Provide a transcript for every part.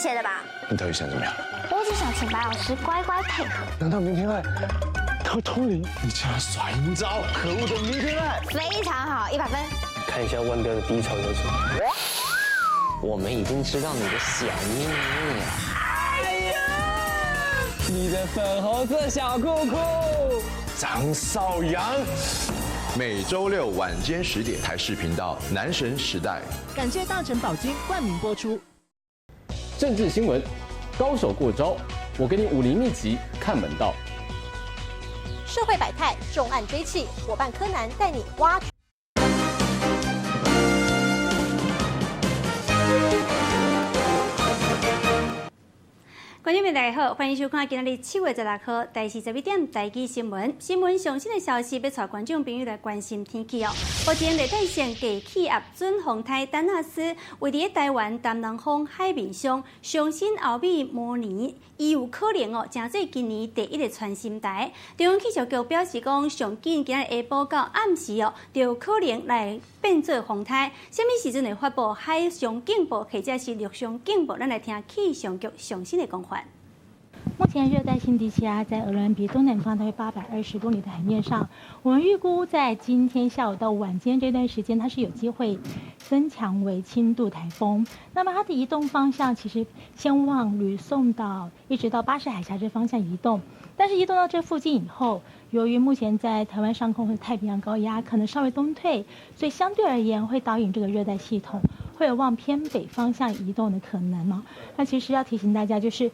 些的吧？你到底想怎么样？我只想请白老师乖乖配合。难道明天爱他会通灵？你竟然耍阴招！可恶的明天爱！非常好，100分。看一下腕表的低潮有什么？我們已經知道你的小秘密了。哎呀，你的粉紅色小褲褲，張少陽。每週六晚間10點，台視頻道《男神時代》。感謝大成寶金冠名播出。政治新聞，高手過招，我給你武林秘籍，看門道。社會百態，重案追緝，夥伴柯南帶你挖。觀眾朋友大家好，歡迎收看今仔日7月16號台視11點台語新聞。新聞上新的消息，欲帶觀眾朋友來關心天氣哦。目前熱帶性低氣壓準風台丹娜絲位佇台灣東南方海面上，上新後尾明年，伊有可能哦，成做今年第一个穿心台。中央氣象局表示講，上緊今仔日下晡到暗時哦，就有可能來變做風台。啥物時陣會發布海上警報或者是陸上警報？咱來聽氣象局上新的講法。目前熱帶性低氣壓在鵝鑾鼻東南方大約820公里的海面上，我們預估在今天下午到晚間這段時間，它是有機會增強為輕度颱風。那麼它的移動方向其實先往呂宋島一直到巴士海峽這方向移動，但是移動到這附近以後，由於目前在台灣上空和太平洋高壓可能稍微東退，所以相對而言會導引這個熱帶系統會有往偏北方向移動的可能哦。那其實要提醒大家就是，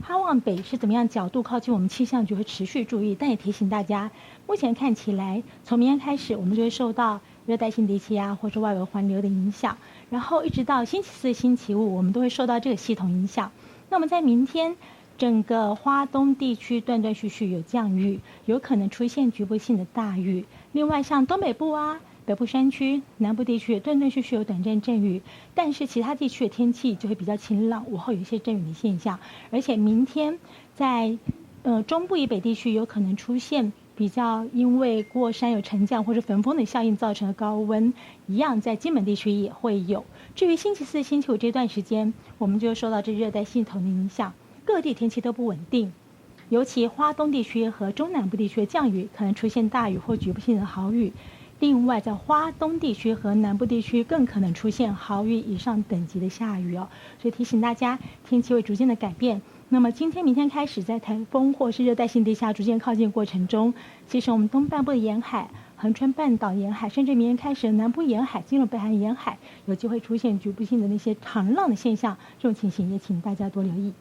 它往北是怎麼樣角度靠近，我們氣象局會持續注意，但也提醒大家，目前看起來，從明天開始，我們就會受到熱帶性低氣壓或者外圍環流的影響，然後一直到星期四、星期五，我們都會受到這個系統影響。那麼在明天，整個花東地區斷斷續續有降雨，有可能出現局部性的大雨。另外，像東北部啊、北部山區、南部地區斷斷續續有短暫陣雨，但是其他地區的天氣就會比較晴朗，午後有一些陣雨的現象。而且明天在中部以北地區有可能出現比較因為過山有沉降或者焚風的效應造成的高溫，一樣在金門地區也會有。至於星期四、星期五這段時間，我們就受到這熱帶系統的影響，各地天氣都不穩定，尤其花東地區和中南部地區的降雨可能出現大雨或局部性的豪雨。另外，在花東地區和南部地區更可能出現豪雨以上等級的下雨哦，所以提醒大家，天氣會逐漸的改變。那麼今天、明天開始，在颱風或是熱帶性低氣壓逐漸靠近過程中，其實我們東半部的沿海、恆春半島沿海，甚至明天開始南部沿海、進入北海沿海，有機會出現局部性的那些長浪的現象，這種情形也請大家多留意。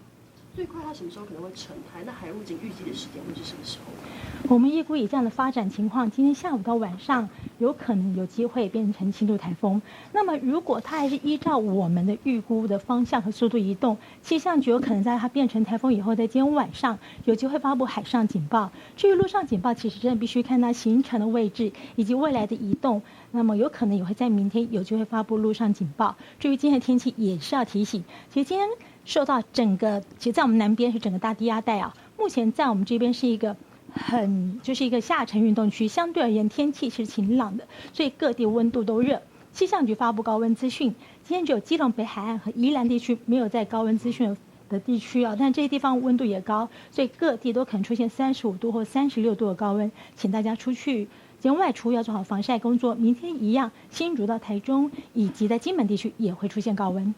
最快它什麼時候可能會成台？那海陸警預計的時間會是什麼時候？我們預估以這樣的發展情況，今天下午到晚上有可能有機會變成輕度颱風。那麼如果它還是依照我們的預估的方向和速度移動，氣象局有可能在它變成颱風以後，在今天晚上有機會發布海上警報。至於陸上警報，其實真的必須看它形成的位置以及未來的移動。那麼有可能也會在明天有機會發布陸上警報。至於今天的天氣，也是要提醒，其實今天受到整個，其實在我們南邊是整個大低壓帶啊，目前在我們這邊是一個很就是一個下沉運動區，相對而言天氣是晴朗的，所以各地溫度都熱。氣象局發布高溫資訊，今天只有基隆北海岸和宜蘭地區沒有在高溫資訊的地區啊，但這些地方溫度也高，所以各地都可能出現35度或36度的高溫，請大家出去今天外出要做好防曬工作。明天一樣，新竹到台中以及在金門地區也會出現高溫。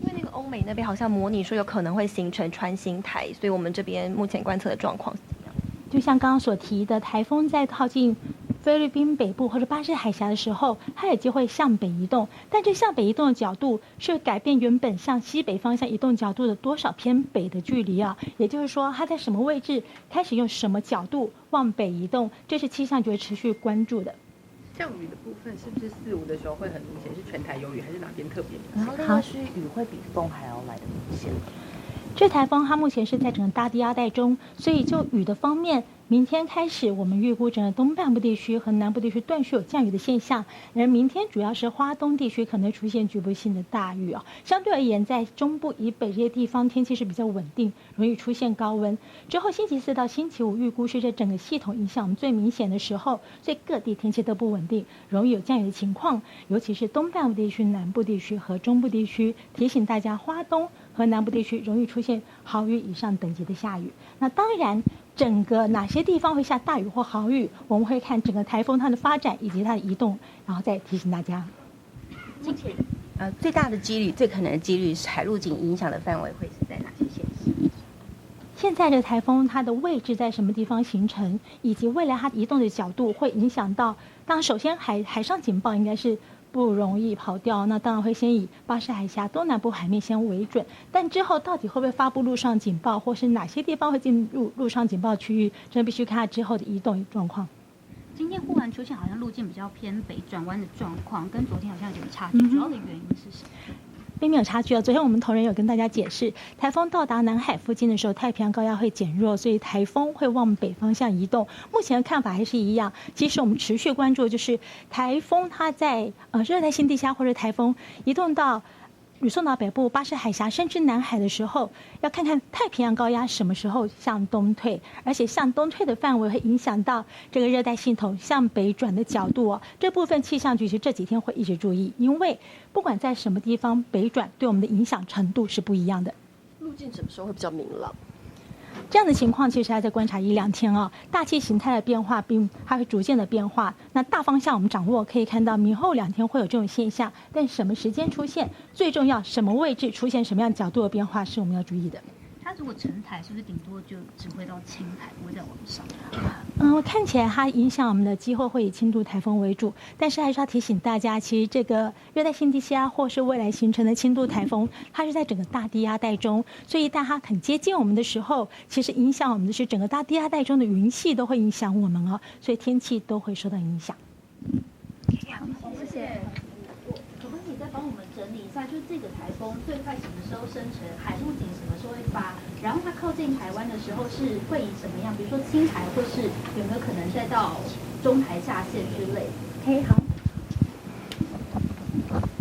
因為那個歐美那邊好像模擬說有可能會形成穿心台，所以我們這邊目前觀測的狀況是怎麼樣？就像剛剛所提的，颱風在靠近菲律賓北部或者巴士海峽的時候，它有機會向北移動，但這向北移動的角度是改變原本向西北方向移動角度的多少偏北的距離啊？也就是說，它在什麼位置開始用什麼角度往北移動，這是氣象局持續關注的。降雨的部分是不是四五的時候會很明顯？是全台有雨，還是哪邊特別明顯？然後另外是雨會比風還要來得明顯。這颱風它目前是在整個大低壓帶中，所以就雨的方面，明天開始我們預估整個東半部地區和南部地區斷續有降雨的現象，而明天主要是花東地區可能出現局部性的大雨啊。相對而言，在中部以北這些地方天氣是比較穩定，容易出現高溫。之後星期四到星期五預估是這整個系統影響我們最明顯的時候，所以各地天氣都不穩定，容易有降雨的情況，尤其是東半部地區、南部地區和中部地區。提醒大家，花東和南部地区容易出现豪雨以上等级的下雨。那当然，整个哪些地方会下大雨或豪雨，我们会看整个台风它的发展以及它的移动，然后再提醒大家。目前，最大的几率、最可能的几率是海陆警影响的范围会是在哪些县市？现在的台风它的位置在什么地方形成，以及未来它移动的角度会影响到。当然，首先海上警报应该是不容易跑掉，那当然会先以巴士海峡东南部海面先为准，但之后到底会不会发布陆上警报，或是哪些地方会进入陆上警报区域，这必须看它之后的移动状况。今天忽然出现好像路径比较偏北转弯的状况，跟昨天好像有点差距，主要的原因是什么？并没有差距啊！昨天我们同仁有跟大家解释，台风到达南海附近的时候，太平洋高压会减弱，所以台风会往北方向移动。目前的看法还是一样。其实我们持续关注，就是台风它在热带性低气压或者台风移动到吕宋岛北部、巴士海峡甚至南海的时候，要看看太平洋高压什么时候向东退，而且向东退的范围会影响到这个热带系统向北转的角度哦。这部分气象局其实这几天会一直注意，因为不管在什么地方北转，对我们的影响程度是不一样的。路径什么时候会比较明朗？这样的情况其实还在观察一两天啊，大气形态的变化并它会逐渐的变化。那大方向我们掌握，可以看到明后两天会有这种现象，但什么时间出现，最重要什么位置出现什么样角度的变化是我们要注意的。它如果成台，是不是顶多就只会到轻台，不会再往上？看起来它影响我们的机会会以轻度台风为主，但是还是要提醒大家，其实这个热带性低气压或是未来形成的轻度台风，它是在整个大低压带中，所以一旦它很接近我们的时候，其实影响我们的是整个大低压带中的云系都会影响我们哦，所以天气都会受到影响。好，谢谢。可不可以再帮我们整理一下，就是这个台风最快什么时候生成，海陆警什么时候会发，然后它靠近台湾的时候是会以什么样，比如说轻台，或是有没有可能再到中台下线之类？OK，好。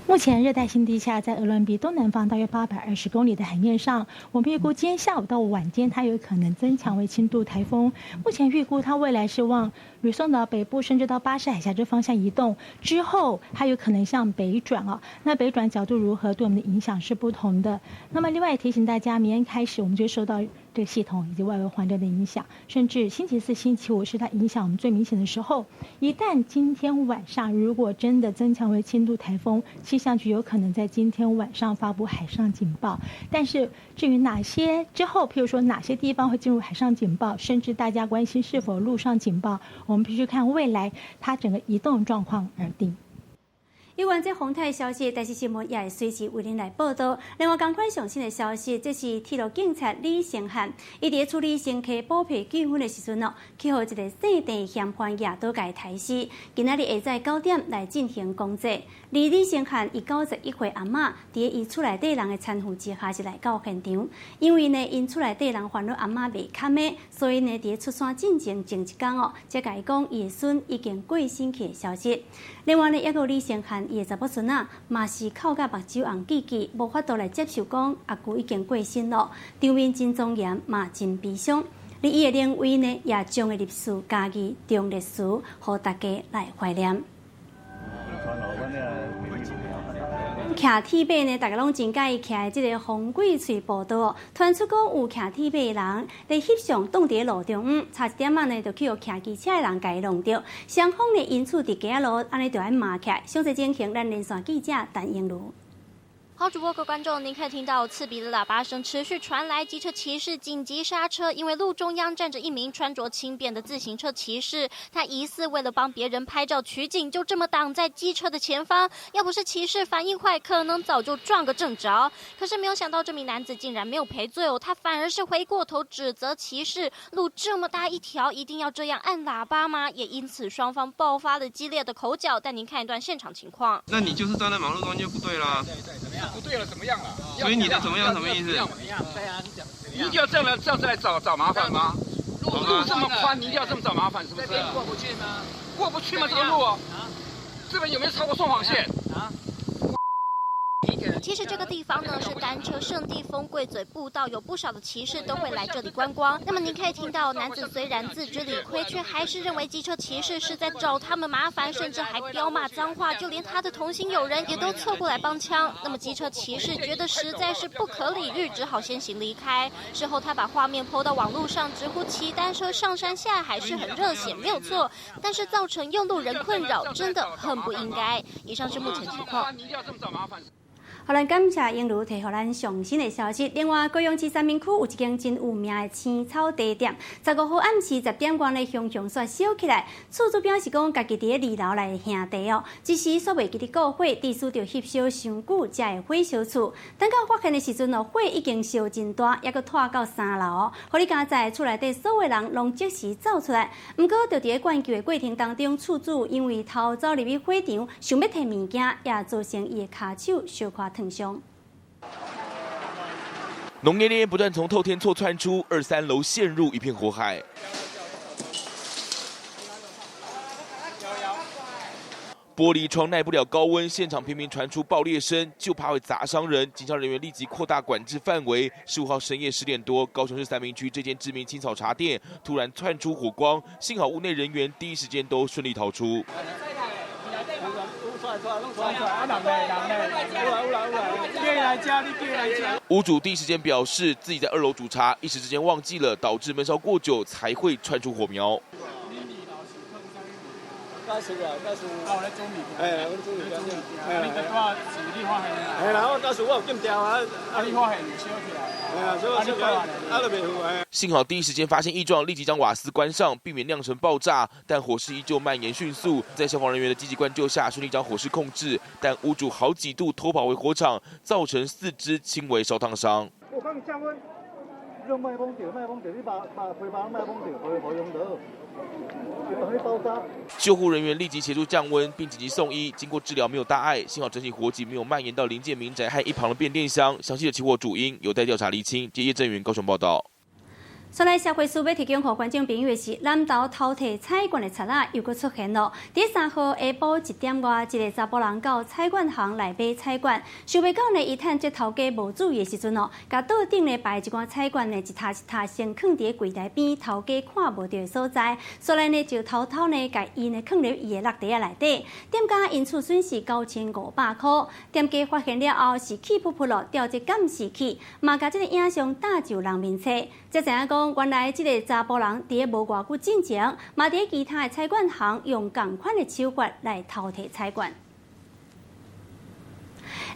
目前热带性低气压在鹅銮鼻东南方大约820公里的海面上，我们预估今天下午到晚间，它有可能增强为轻度台风。目前预估它未来是往吕宋岛北部，甚至到巴士海峡这方向移动，之后它有可能向北转哦。那北转角度如何，对我们的影响是不同的。那么另外也提醒大家，明天开始我们就受到这个系统以及外围环流的影响，甚至星期四、星期五是它影响我们最明显的时候。一旦今天晚上如果真的增强为轻度台风，气象局有可能在今天晚上发布海上警报。但是至于哪些之后，譬如说哪些地方会进入海上警报，甚至大家关心是否陆上警报，我们必须看未来它整个移动状况而定。有关这风台消息，台视新闻也会随时为您来报道。另外，共款上新的消息，这是铁路警察李成汉，伊伫处理乘客保庇纠纷的时阵哦，去予一个姓郑嫌犯举刀共刣死。今仔日下早9点来进行公祭。而李成汉伊91岁阿嬷，伫伊厝内底人的搀扶之下是来到现场。因为呢，𪜶厝内底人烦恼阿嬷袂堪的，所以呢，伫出山进前前一工哦，才共伊讲伊的孙已经过身去的消息。另外呢，犹阁有李成汉伊的查某孙仔嘛是哭甲目睭红记记，无法度来接受讲阿舅已经过身咯，场面真庄严，嘛真悲伤。而伊的灵位呢，也将会入厝嘉义忠烈祠，予大家来怀念。骑铁马呢，大家拢真佮意骑的这个风鬼喙步道哦。传出讲有骑铁马的人咧翕相，挡伫路中央，差一点仔呢就去予骑机车的人共伊弄著。双方呢因此伫街仔路按呢就爱骂起来。详细情形，咱连线记者陈英如。好，主播各位观众，您可以听到刺鼻的喇叭声持续传来，机车骑士紧急刹车，因为路中央站着一名穿着轻便的自行车骑士，他疑似为了帮别人拍照取景，就这么挡在机车的前方。要不是骑士反应快，可能早就撞个正着。可是没有想到，这名男子竟然没有赔罪哦，他反而是回过头指责骑士，路这么大一条，一定要这样按喇叭吗？也因此双方爆发了激烈的口角。带您看一段现场情况。那你就是站在马路中间不对啦。对对，怎么样？不对了，怎么样了？所以你的怎么样什么意思？对啊，你讲，你一定要这样这样子来找麻烦吗？路这么宽，你一定要这么找麻烦，是不是？过不去吗？过不去吗？这个路，这边有没有超过双黄线？啊？其實這個地方呢是單車聖地風櫃嘴步道，有不少的騎士都會來這裡觀光。那麼您可以聽到，男子雖然自知理虧，卻還是認為機車騎士是在找他們麻煩，甚至還飆罵髒話，就連他的同行友人也都湊過來幫腔。那麼機車騎士覺得實在是不可理喻，只好先行離開。事後他把畫面 PO 到網路上，直呼騎單車上山下海是很熱血，沒有錯，但是造成用路人困擾，真的很不應該。以上是目前情況。好，咱感謝英如提予咱上新的消息。另外，高雄市三民區有一間真有名的青草茶店，15號暗時10點外呢，熊熊煞燒起來。厝主表示講，家己佇咧二樓來兄弟哦，一時煞袂記得顧火，致使著翕燒傷久，才會火燒厝。等到發現的時陣哦，火已經燒真大，猶閣拖到三樓。予你佳哉厝內底所有人攏即時走出來。毋過，就佇咧灌救的過程當中，厝主因為偷走入去火場，想欲提物件，也造成伊的跤手小可燙傷。濃煙煙不斷從透天厝竄出，二三樓陷入一片火海。玻璃窗耐不了高溫，現場頻頻傳出爆裂聲，就怕會砸傷人。警消人員立即擴大管制範圍。15號深夜10點多，高雄市三民區這間知名青草茶店突然竄出火光，幸好屋內人員第一時間都順利逃出。屋主第一時間表示，自己在2樓煮茶，一時之間忘記了，導致悶燒過久才會竄出火苗。幸好第一時間發現異狀，立即將瓦斯關上，避免釀成爆炸。但火勢依舊蔓延迅速，在消防人員的積極灌救下，順利將火勢控制。但屋主好幾度偷跑回火場，造成4肢輕微燒燙傷。救護人員立即協助降溫，並緊急送醫。經過治療沒有大礙，幸好整起火警沒有蔓延到鄰近民宅和一旁的變電箱。詳細的起火主因有待調查釐清。葉正云高雄報道。所來社會事欲提供予觀眾朋友的是，南投偷提彩券的賊仔又閣出現咯。佇3號下晡1點外，一個查埔人到彩券行來買彩券，想袂到呢，伊趁這頭家無注意的時陣哦，共桌頂呢擺一寡彩券呢，一沓一沓先囥佇咧櫃台邊，頭家看無著的所在，所來呢就偷偷呢共伊呢囥入伊的落袋仔內底，店家因此損失9500箍。店家發現了後是氣噗噗咯，調這監視器，嘛共這個影像打上人面冊，才知影講。原來這個查埔人佇咧無偌久進前，嘛佇咧其他的彩券行用仝款的手法來偷提彩券。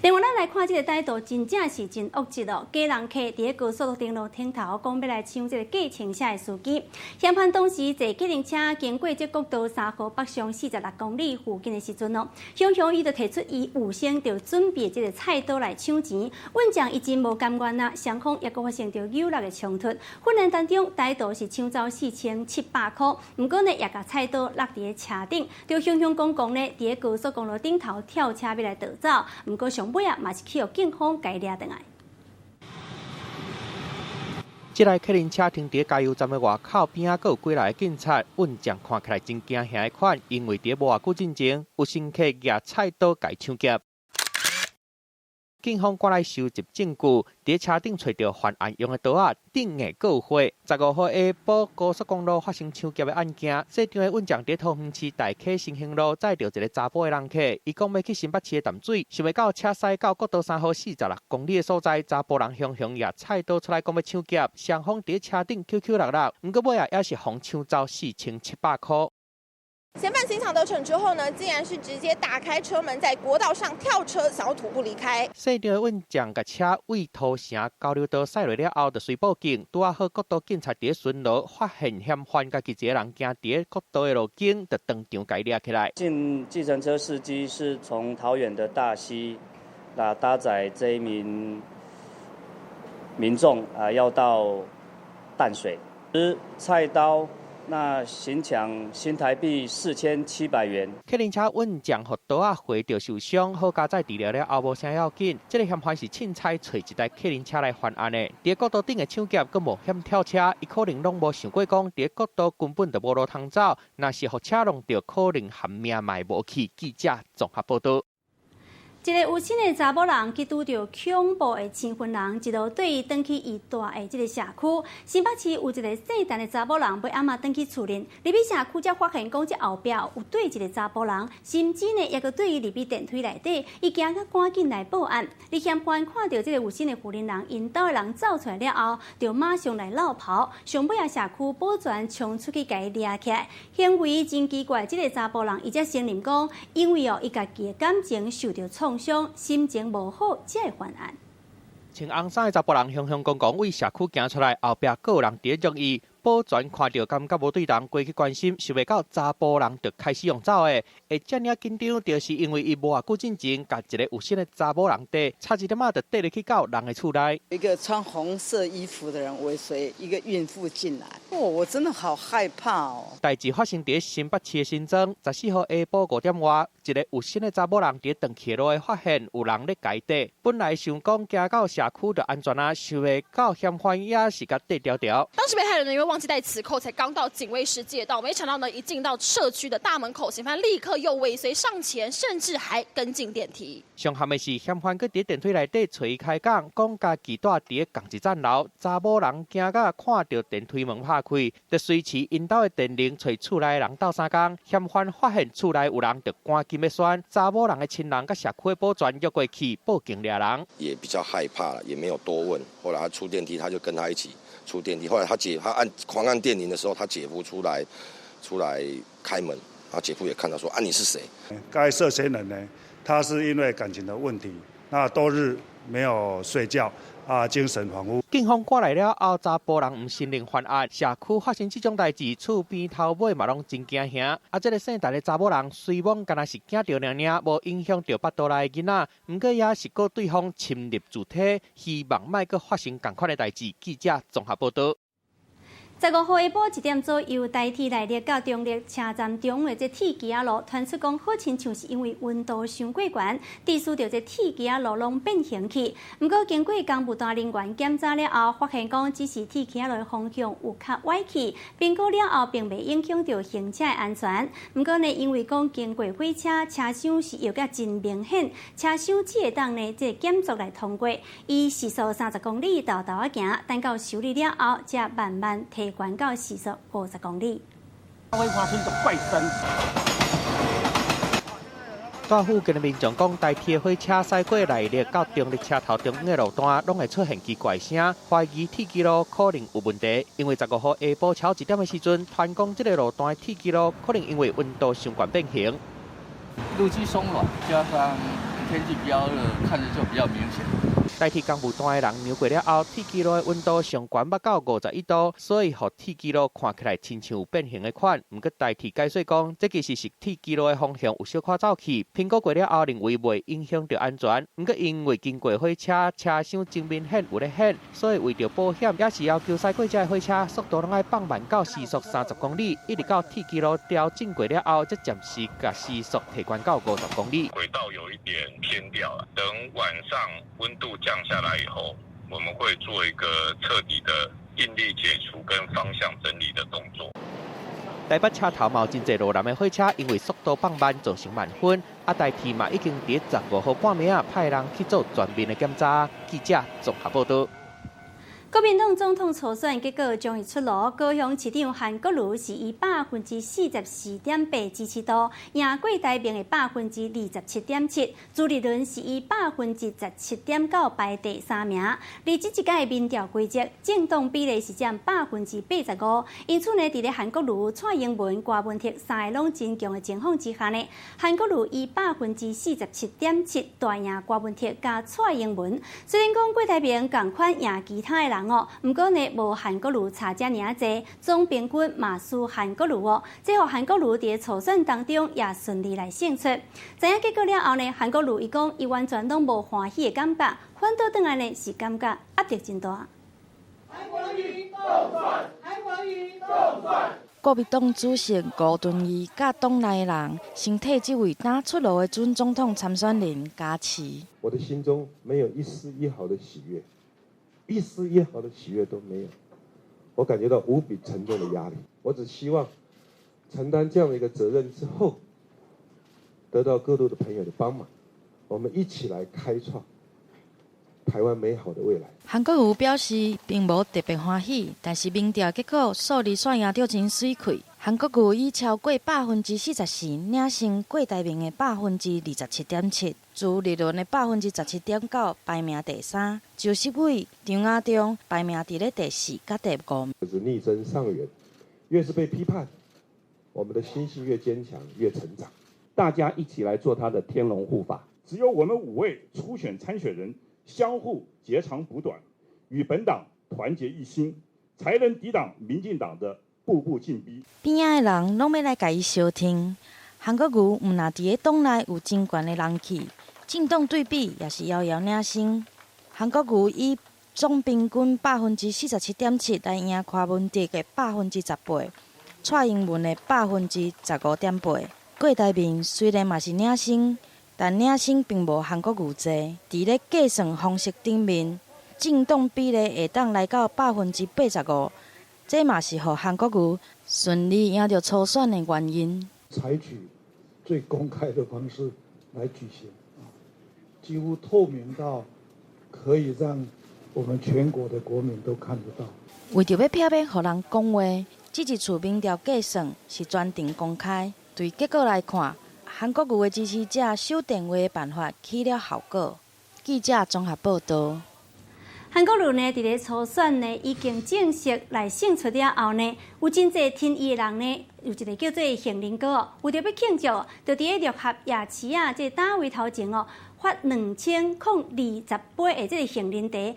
另外，咱來看這個歹徒真正是真惡質哦！假人客佇咧高速公路頂頭講欲來搶這個計程車的司機，嫌犯當時坐計程車經過這國道3號北上46公里附近的時陣哦，雄雄伊就提出伊預先就準備這個菜刀來搶錢，運將伊真無甘願啊，雙方猶閣發生著扭力的衝突，混亂當中歹徒是搶走4700箍，毋過呢也共菜刀落佇咧車頂，就雄雄講講呢佇咧高速公路頂頭跳車欲來逃走，毋過上尾啊，嘛是去予警方共伊掠轉來。這台客運車停佇加油站的外口邊仔，閣有幾來個警察，運將看起來真驚嚇的款，因為佇無偌久進前，有乘客舉菜刀共搶劫。警方趕來收集證據，佇車頂揣著犯案用的刀仔，頂下閣有火。15號下晡高速公路發生搶劫的案件，現場的運將佇桃園市大溪新興路載著一個查埔的人客，伊講欲去新北市的淡水，想袂到車駛到國道3號46公里的所在，查埔人雄雄舉菜刀出來講欲搶劫，雙方佇車頂抾抾落落，毋過尾仔也是予搶走4700箍。嫌犯行搶得逞之後呢，竟然是直接打開車門，在國道上跳車，想要徒步離開。現場的運將共車位頭城交流道駛落了後，就隨報警。拄仔好國道警察佇巡邏，發現嫌犯佮一個人行佇國道的路肩，就當場共伊掠起來。進計程車司機是從桃園的大溪，那搭載這一名民眾啊，要到淡水，菜刀。那行搶新台幣4700元。客運車運將予刀仔劃著受傷，好佳哉治療了後無啥要緊。這個嫌犯是凊彩揣一台客運車來犯案的。佇國道頂的搶劫，閣冒險跳車，伊可能攏無想過講，佇國道根本就無路通走，若是予車挵著，可能含命嘛會無去。記者綜合報導。一个有身的查某人去拄著恐怖的青昏人，一路缀伊轉去伊蹛的這个社區。新北市有一个姓陳的查某人，欲暗仔轉去厝裡，入去社區才發現講，這後壁有綴一个查埔人，甚至呢，猶閣綴伊入去電梯內底，伊驚甲趕緊來報案。佇嫌犯看著這個有身的婦人人，𪜶兜的人走出來了後，就馬上來落跑。上尾仔社區保全衝出去共伊掠起來，行為真奇怪。這个查埔人伊才承認講，因為哦，伊家己的感情受著創傷，心情無好，才會犯案。穿紅衫的查埔人雄雄剛剛對社區行出來，後壁閣有人佇咧追伊。保全看著感覺無對路，過去關心，想袂到查埔人就開始用走的。會遮爾緊張，就是因為伊無偌久進前，共一个有身的查某人綴，差一點仔就綴入去到人的厝內。一個穿紅色衣服的人尾隨一個孕婦進來，哦，我真的好害怕哦。代誌發生佇新北市的新莊，14號下晡5點外，一个有身的查某人佇轉去路的發現有人咧共伊綴。本來想講行到社區就安全啊，想袂到嫌犯也是共綴牢牢。當時被害人因為忘記帶磁扣，才剛到警衛室借道，沒想到呢，一進到社區的大門口，嫌犯立刻又尾隨上前，甚至還跟進電梯。上諳的是，嫌犯閣佇電梯內底揣伊開講，講家己蹛佇仝一層樓，查某人驚甲看著電梯門拍開，就隨時𪜶兜的電鈴揣厝內的人鬥相共。嫌犯發現厝內有人，就趕緊欲竄。查某人的親人佮社區的保全約過去報警掠人。也比較害怕了，也沒有多問。後來他出電梯，他就跟他一起出電梯。後來他姐他按狂按電鈴的時候，他姐夫出來開門，然後姐夫也看到說：啊，你是誰？該涉嫌人呢，他是因為感情的問題，那多日沒有睡覺，啊，精神恍惚。警方趕來了後，查埔人毋承認犯案。社區發生這種代誌，厝邊頭尾嘛攏真驚嚇。啊，這个姓陳的查某人雖罔敢若是驚著爾爾，無影響著腹肚內的囡仔，毋過也是閣對方深入自體，希望莫閣發生仝款的代誌。記者綜合報導。15號下晡1點左右，台鐵內壢到中壢車站中的這鐵枝仔路，傳出講好親像是因為溫度傷過懸，致使著這鐵枝仔路攏變形去。毋過經過工務單人員檢查了後，發現講只是鐵枝仔路的方向有較歪去，評估了後並袂影響著行車的安全。毋過呢，因為講經過火車車廂是搖甲真明顯，車廂只會當呢這減速來通過，以時速30公里沓沓仔行，等到修理了後，才慢慢提懸到時速50公里。會發出一種怪聲。蹛附近的民眾講，台鐵火車駛過內壢到中壢車頭中央的路段，攏會出現奇怪聲，懷疑鐵枝路可能有問題。因為15號下晡超1點的時陣，傳講這个路段的鐵枝路可能因為溫度傷懸變形。路基鬆軟，加上天氣比較熱，看著就比較明顯。台鐵工務單的人量過了後，鐵枝路的溫度上懸捌到51度，所以予鐵枝路看起來親像有變形的款。毋過台鐵解釋講，這其實是鐵枝路的方向有小可走去，評估過了後認為袂影響著安全。毋過因為經過火車車廂真明顯有咧響，所以為著保險，也是要求駛過這个火車速度攏愛放慢到時速30公里，一直到鐵枝路調整過了後，才暫時共時速提懸到50公里。軌道有一點偏掉了，等晚上溫度降下來以後，我們會做一個徹底的應力解除跟方向整理的動作。台北車頭嘛有真濟路南的火車，因為速度放慢造成慢分。啊，台鐵嘛已經佇15號半暝仔派人去做全面的檢查。記者綜合報導。國民黨總統初選結果終於出爐，高雄市長韓國瑜是以44.8%支持度贏郭台銘的27.7%，朱立倫是以17.9%排第三名。而這一屆的民調規則，政黨比例是佔85%，因此呢，佇咧韓國瑜、蔡英文、柯文哲三个攏真強的情況之下呢，韓國瑜以47.7%大贏柯文哲佮蔡英文。雖然講郭台銘仝款贏其他的人哦，毋過呢，無韓國瑜差遮爾仔濟，總平均嘛輸韓國瑜哦。這予韓國瑜佇初選當中也順利來勝出。知影結果了後呢，韓國瑜伊講伊完全攏無歡喜的感覺，反倒轉來呢是感覺壓力真大。韓國瑜當選，韓國瑜當選。國民黨主席吳敦義佮黨內人先替這位剛出爐的準總統參選人加持。我的心中沒有一絲一毫的喜悅。一絲一毫的喜悅都沒有，我感覺到無比沉重的壓力。我只希望承擔這樣的一個責任之後，得到各路的朋友的幫忙，我們一起來開創台灣美好的未來。韓國瑜表示並無特別歡喜，但是民調結果數字煞贏著真媠氣。韓國瑜以超過44%領先郭台銘的27.7%，朱立倫的17.9%排名第三，周錫瑋、張亞中排名佇咧第四佮第五。就是力爭上游，越是被批判，我們的心性越堅強，越成長。大家一起來做他的天龍護法。只有我們五位初選參選人相互截長補短，與本黨團結一心，才能抵擋民進黨的步步進逼。邊仔的人攏欲來共伊相挺。韓國瑜毋但佇咧黨內有真懸的人氣，政黨對比也是遙遙領先。韓國瑜以總平均47.7%來贏柯文哲的18%，蔡英文的15.8%。郭台銘雖然嘛是領先，但領先並無韓國瑜濟。佇咧計算方式頂面，政黨比例會當來到85%，這嘛是予韓國瑜順利贏著初選的原因。採取最公開的方式來舉行，幾乎透明到可以讓我們全國的國民都看得到。為著欲避免予人講話，這一次民調計算是全程公開。對結果來看，韓國瑜的支持者守電話的辦法起了效果。記者綜合報導。韓國瑜呢，佇咧初選呢已經正式來勝出了後呢，有真濟挺伊的人呢，有一个叫做杏仁哥哦，為著欲慶祝，就佇咧六合夜市啊，這个攤位頭前哦，發2028杯的這个杏仁茶，邊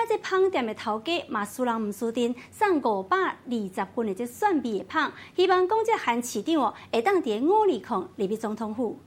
仔這麭店的頭家嘛輸人毋輸陣，送520份的這蒜味的麭，希望講這韓市長哦，會當佇咧520入去總統府。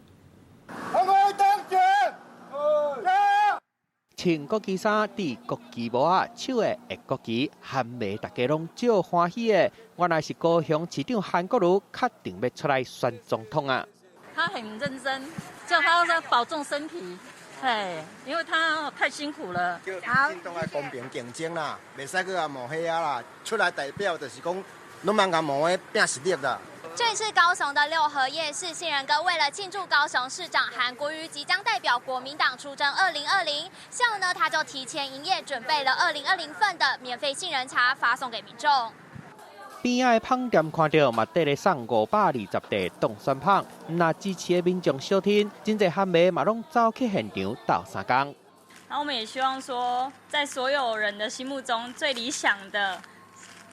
穿國旗衫、戴國旗帽仔、手的國旗，韓迷大家攏足歡喜的。原來是高雄市長韓國瑜確定欲出來選總統啊！他很認真，叫他說保重身體，嘿，因為他太辛苦了。好，黨愛公平競爭啦，袂使閣共抹黑啊啦，出來代表就是講，攏茫共抹黑拼實力啦。這次高雄的六合夜市，杏仁哥為了慶祝高雄市長韓國瑜即將代表國民黨出征2020，下午呢他就提前營業，準備了2020份的免費杏仁茶發送給民眾。邊仔的麭店看著嘛，綴咧送520袋凍蒜麭，若支持的民眾相挺，真濟韓迷嘛攏走去現場鬥相共。然後我們也希望說，在所有人的心目中最理想的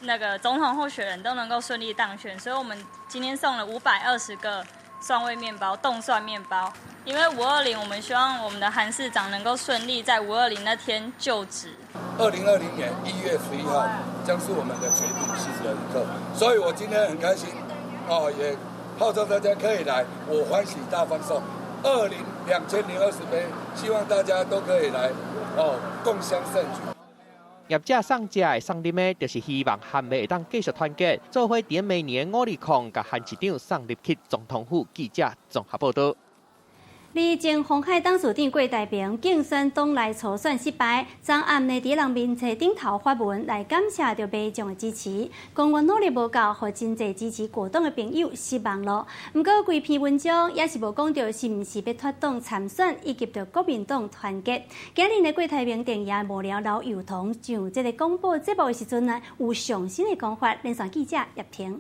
那個總統候選人都能夠順利當選，所以我們今天送了520個蒜味麵包、凍蒜麵包。因為520，我們希望我們的韓市長能夠順利在520那天就職。2020年1月11號將是我們的決定性的一刻，所以我今天很開心，哦，也號召大家可以來，我歡喜大方送2020杯，希望大家都可以來，哦，共襄盛舉。業者送食的送啉的，就是希望韓迷會當繼續團結，做伙佇明年520，共韓市長送入去總統府。記者綜合報導。而前鴻海董事長郭台銘競選黨內初選失敗，昨暗呢佇人面冊頂頭發文來感謝著民眾的支持，講我努力無夠，予真濟支持國黨的朋友失望咯。毋過規篇文章也是無講著是毋是欲脫黨參選，以及著國民黨團結。今日呢郭台銘陣營幕僚劉宥彤上這个廣播節目的時陣呢，有上新的講法，連線記者葉婷。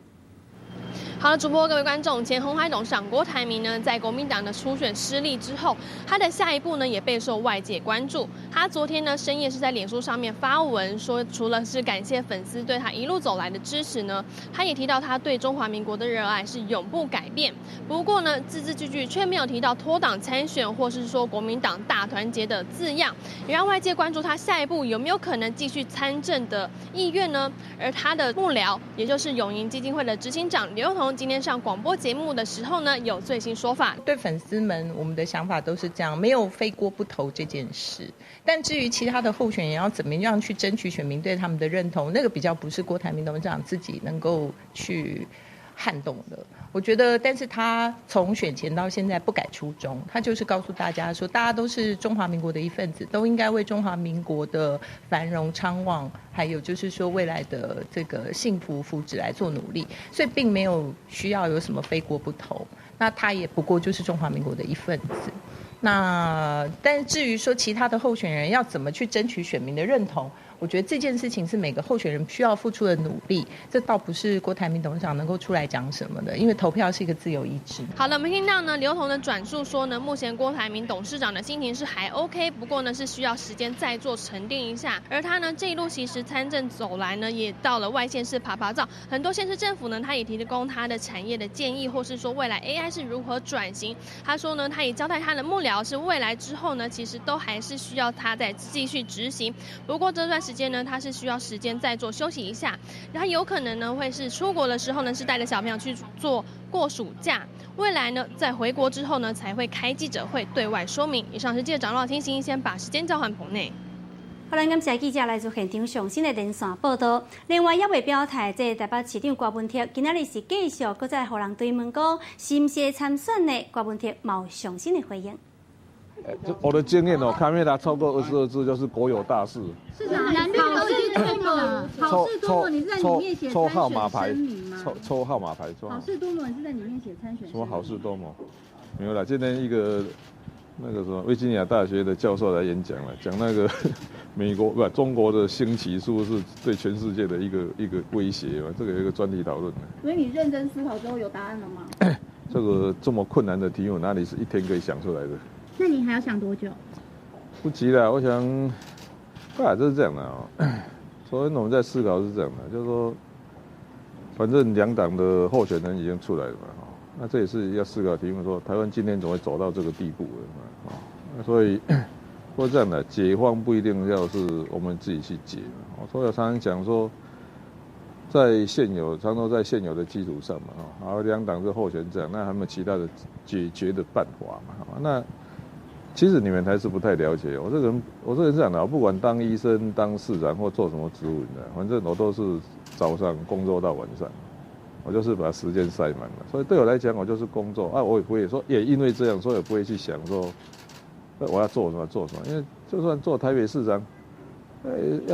好了，主播各位觀眾，前鴻海董事長郭台銘呢，在國民黨的初選失利之後，他的下一步呢也備受外界關注。他昨天呢深夜是在臉書上面發文說，除了是感謝粉絲對他一路走來的支持呢，他也提到他對中華民國的熱愛是永不改變。不過呢，字字句句卻沒有提到脫黨參選或是說國民黨大團結的字樣，也讓外界關注他下一步有沒有可能繼續參政的意願呢？而他的幕僚，也就是永盈基金會的執行長劉宥彤，今天上廣播節目的時候呢，有最新說法。對粉絲們，我們的想法都是這樣，沒有非郭不投這件事。但至於其他的候選人要怎麼樣去爭取選民對他們的認同，那個比較不是郭台銘董事長自己能夠去撼動的。我覺得，但是他從選前到現在不改初衷，他就是告訴大家說，大家都是中華民國的一份子，都應該為中華民國的繁榮昌旺，還有就是說未來的這個幸福福祉來做努力，所以並沒有需要有什麼非郭不投。那他也不過就是中華民國的一份子。那但至于说其他的候选人要怎么去争取选民的认同，我觉得这件事情是每个候选人需要付出的努力，这倒不是郭台铭董事长能够出来讲什么的，因为投票是一个自由意志。好了，我们听到呢刘同的转述说呢，目前郭台铭董事长的心情是还 OK，不过呢是需要时间再做沉淀一下。而他呢这一路其实参政走来呢，也到了外县市趴趴走，很多县市政府呢他也提供他的产业的建议，或是说未来 AI 是如何转型。他说呢，他也交代他的幕僚是未来之后呢，其实都还是需要他再继续执行。不过这段时间呢，他是需要时间再做休息一下，然后有可能呢会是出国的时候呢，是带着小朋友去做过暑假。未来呢，在回国之后呢，才会开记者会对外说明。以上是记者张老听新，先把时间交还棚内。好，咱感谢记者来自现场上新的连线报道。另外，犹未表态，这台北市长郭文哲今仔日是继续阁再予人追问讲，是毋是参选呢？郭文哲嘛有上新的回应。我的经验哦，卡梅拉超过22支就是国有大事。市长，蓝绿都已经确定了，好事多磨，你是在里面写抽号码牌，抽号码牌，好事多磨，你是在里面写参选？什么好事多磨？没有啦，今天一个那个什么维吉尼亚大学的教授来演讲了，讲那个美国不中国的兴起是不是对全世界的一个威胁嘛？这个有一个专题讨论。所以你认真思考之后有答案了吗？这个这么困难的题目，哪里是一天可以想出来的？那你还要想多久？不急了，我想，啊，这是这样的哦。昨天我们在思考是这样的，就是说，反正两党的候选人已经出来了嘛，那这也是要思考题目，说台湾今天怎么会走到这个地步了嘛，所以，不过这样的解放不一定要是我们自己去解嘛。我所以常常讲说，在现有，常常在现有的基础上嘛，哈，好，两党是候选这样，那还没有其他的解决的办法嘛，那。其实你们还是不太了解我这个人，我这个人是这样的，我不管当医生、当市长或做什么职务的，反正我都是早上工作到晚上，我就是把时间塞满了。所以对我来讲，我就是工作啊，我也不会说，也因为这样，所以也不会去想说，我要做什么做什么，因为就算做台北市长，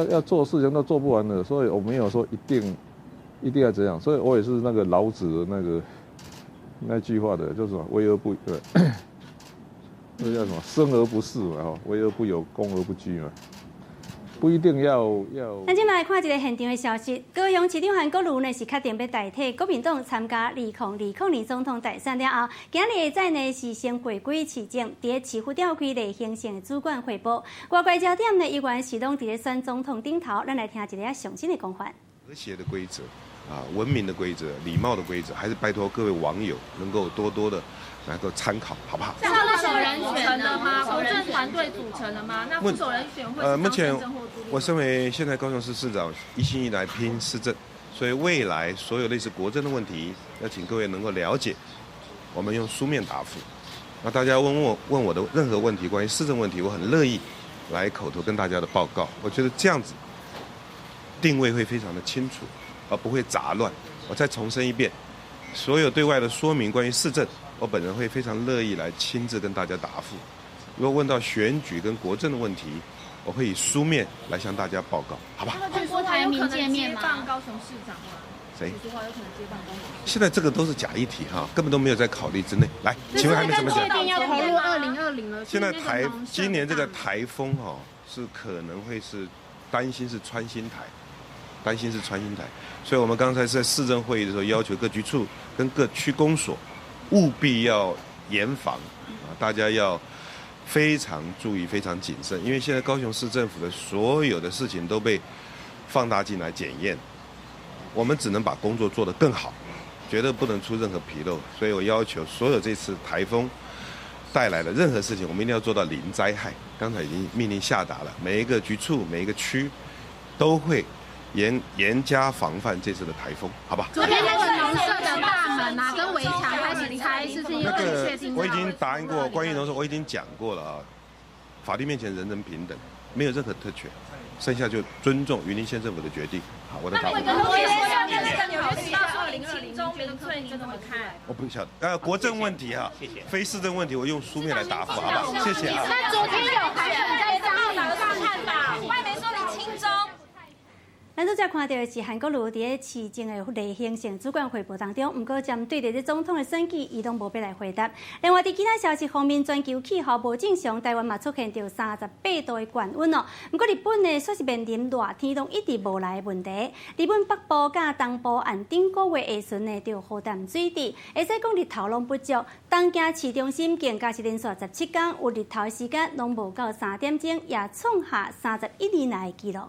要做事情都做不完的，所以我没有说一定要这样，所以我也是那个老子的那句话的，就是为而不对。这叫什么？生而不仕嘛，吼，为而不有，功而不居嘛，不一定要。咱这来看一个现场的消息，高雄市长韩国瑜呢是确定欲代替国民党参加2020年总统大选了后，今日下早呢是先回归市政，伫市府召开例行性的主管汇报。外界焦点呢依然是拢伫咧选总统顶头，咱来听一个上新的讲法。和谐的规则啊，文明的规则，礼貌的规则，还是拜托各位网友能够多多的。来个参考，好不好？副手人选了吗？国政团队组成了吗？那副手人选会？目前我身为现在高雄市市长，一心一来拼市政，所以未来所有类似国政的问题，要请各位能够了解，我们用书面答复。那大家问我的任何问题，关于市政问题，我很乐意来口头跟大家的报告。我觉得这样子定位会非常的清楚，而不会杂乱。我再重申一遍，所有对外的说明关于市政。我本人会非常乐意来亲自跟大家答复。如果问到选举跟国政的问题，我会以书面来向大家报告，好吧？那郭台铭见面吗？接棒高雄市长吗？谁？许淑华有可能接棒高雄。现在这个都是假议题哈，根本都没有在考虑之内。来，请问还没怎么讲？确定要投入2020了。现在今年这个台风哈，是可能会是担心是穿心台，担心是穿心台，所以我们刚才在市政会议的时候要求各局处跟各区公所。务必要严防啊！大家要非常注意、非常谨慎，因为现在高雄市政府的所有的事情都被放大镜来检验，我们只能把工作做得更好，绝对不能出任何纰漏。所以我要求所有这次台风带来的任何事情，我们一定要做到零灾害。刚才已经命令下达了，每一个局处、每一个区都会严加防范这次的台风，好吧？昨天那个农舍的大门啊，跟围墙开始拆，是不是那个我已经答应过，关于农舍我已经讲过了啊。法律面前人人平等，没有任何特权，剩下就尊重云林县政府的决定。好，我的答复。我不晓得，国政问题啊，谢谢。非市政问题，我用书面来答复，好吧？谢谢啊。那昨天有海选在张里上看吧，外媒说你亲中。咱咱拄才看到的是韩國瑜佇咧市政的例行性主管匯報當中，毋過針對著這總統的選舉，伊攏無欲來回答。另外，佇其他消息方面，全球氣候無正常，台灣嘛出現著38度的高溫哦。毋過日本呢，煞是面臨熱天攏一直無來的問題。日本北部佮東部按頂個月下旬呢，著雨淡水滴，會使講日頭攏不足。東京市中心更加是連續17天有日頭時間攏無到3點鐘，也創下31年來的紀錄。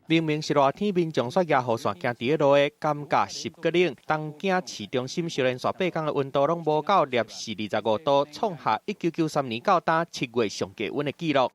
明明是熱天，民眾煞舉雨傘行佇咧路的，感覺濕閣冷。東京市中心小連續8天的溫度攏無到攝氏25度，創下1993年到今7月上低溫的紀錄。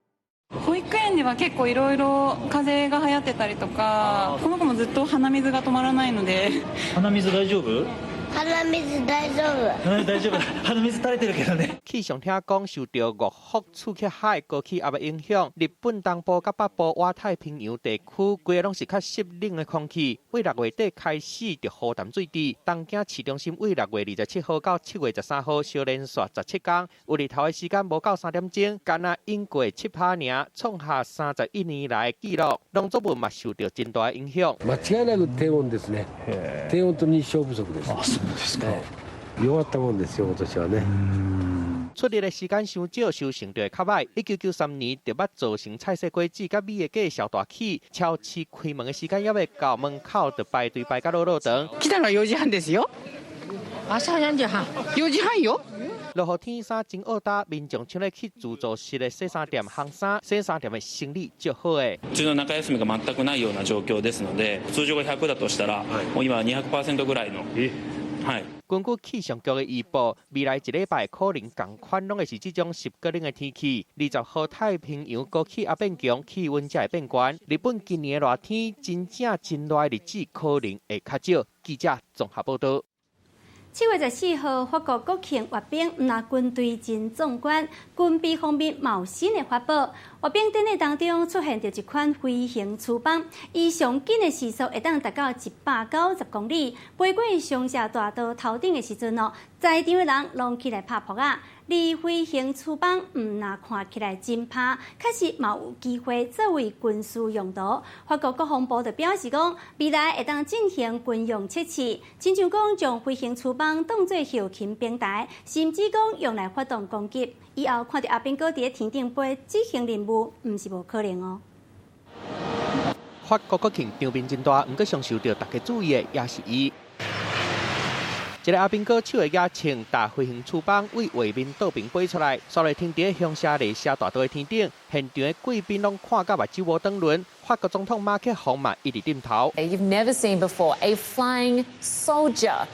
保育園では結構いろいろ風邪が流行ってたりとか、この子もずっと鼻水が止まらないので。鼻水大丈夫？鼻水大丈夫。大丈夫。鼻水垂れてるけどね。氣象廳講，受著岳福刺激海高氣壓的影響，日本東部佮北部倚太平洋地區，規个攏是較濕冷的空氣。對6月底開始就雨淡水滴。東京市中心對6月27號到7月13號，小連續17天有日頭的時間無到3點鐘，敢若隱過7%爾，創下31年來的紀錄。農作物嘛受著真大的影響。間違いなく低溫ですね。低溫と日照不足です。弱ったもんですよ、今年はね。出日的時間傷少，收成就會較䆀。1993年就捌造成菜色果子佮米的價數大起，超市開門的時間猶未到，門口就排隊排甲落落長。來たのは4時半ですよ。朝4時半。4時半よ。落雨天衫真僫焦，民眾搶咧去自助式的洗衫店烘衫，洗衫店的生意足好的。普通の中休みが全くないような状況ですので、通常が100だとしたら、もう今200%ぐらいの。はい。根據氣象局的預報，未來一禮拜可能仝款攏會是這種濕閣冷的天氣。20號太平洋高氣壓變強，氣溫才會變懸。日本今年的熱天真正真熱的日子可能會較少。記者綜合報導。7月14號，法國國慶閱兵，毋但軍隊真壯觀，軍備方面嘛有新的法寶。閱兵典禮當中出現著一款飛行翅膀，伊上緊的時速會當達到190公里，飛過香榭大道頭頂的時陣哦，在場的人攏起來拍噗仔。而飛行翅膀毋但看起來真拍，確實嘛有機會作為軍事用途。法國國防部就表示講，未來會當進行軍用測試，親像講將飛行翅膀當做後勤平台，甚至講用來發動攻擊。以後看著阿兵哥佇咧天頂飛執行任務，毋是無可能哦。法國國慶場面真大，毋過上受著大家注意的，也是伊。一个阿兵哥手的舉槍，搭飛行翅膀為畫面倒爿飛出來，煞來停佇香榭麗舍大道的天頂，現場的貴賓攏看甲目睭無轉輪。法國總統馬克宏嘛一直點頭。 You've never seen before a flying soldier,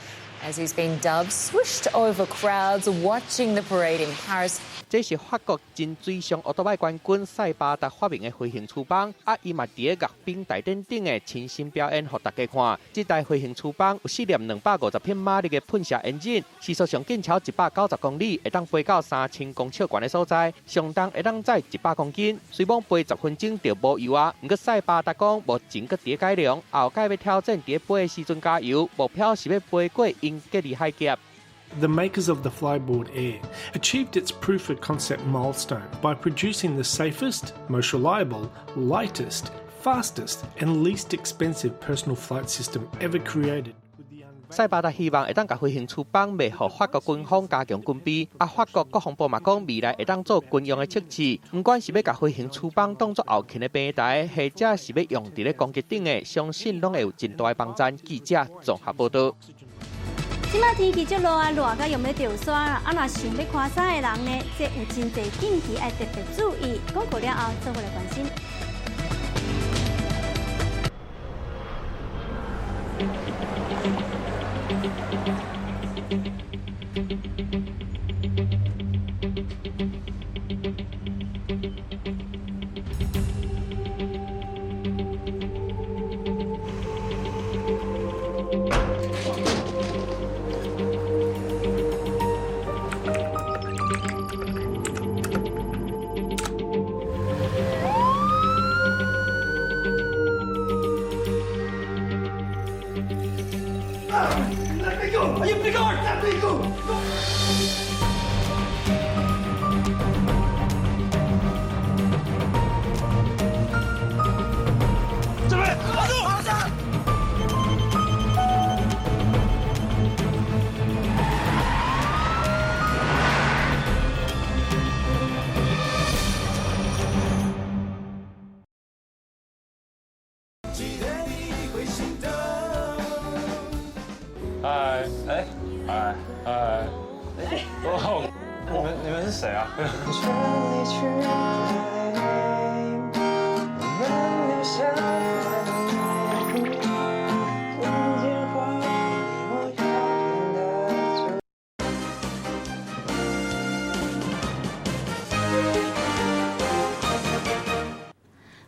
as he's been dubbed, swooshed over crowds watching the parade in Paris. 這是法國前水上歐多擺冠軍塞巴達發明的飛行翅膀，啊，伊嘛佇咧閱兵大典頂的親身表演，予大家看。這台飛行翅膀有四粒250匹馬力的噴射引擎，時速上緊超190公里，會當飛到3000公尺懸的所在，上重會當載100公斤。雖罔飛10分鐘就無油啊，毋過塞巴達講，目前閣佇咧改良，後蓋欲挑戰佇咧飛的時陣加油，目標是欲飛過英吉利海峽。 The makers of the Flyboard Air achieved its proof of concept milestone by producing the safest, most reliable, lightest, fastest, and least expensive personal flight system ever created. 塞巴達希望會當共飛行翅膀賣予法國軍方加強軍備，啊，法國國防部嘛講未來會當做軍用的測試，毋管是欲共飛行翅膀當做後勤的平台，或者是欲用佇咧攻擊頂的，相信攏會有真大的幫助。記者綜合報導。這擺天氣足熱啊，熱甲用欲著沙啦。啊，若想欲看沙的人呢，這有真濟禁忌愛特別注意。廣告了後，做伙來關心。準備。哎哎哎哎，哦，你們是誰啊？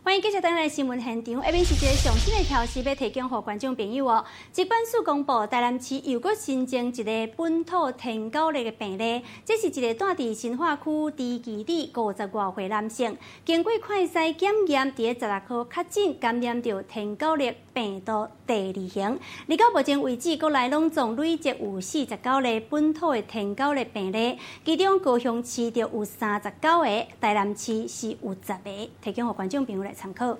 歡迎繼續轉來新聞現場，下面是一個上新的消息，欲提供予觀眾朋友哦。疾管署公布，台南市又閣新增一个本土天狗癘的病例，這是一个住佇新化區豬基里50外歲男性，經過快篩檢驗，佇咧16號確診感染著天狗癘病毒第二型。而到目前為止，國內攏總累積有49例本土的天狗癘病例，其中高雄市就有39個，台南市是有10個，提供予觀眾朋友來參考。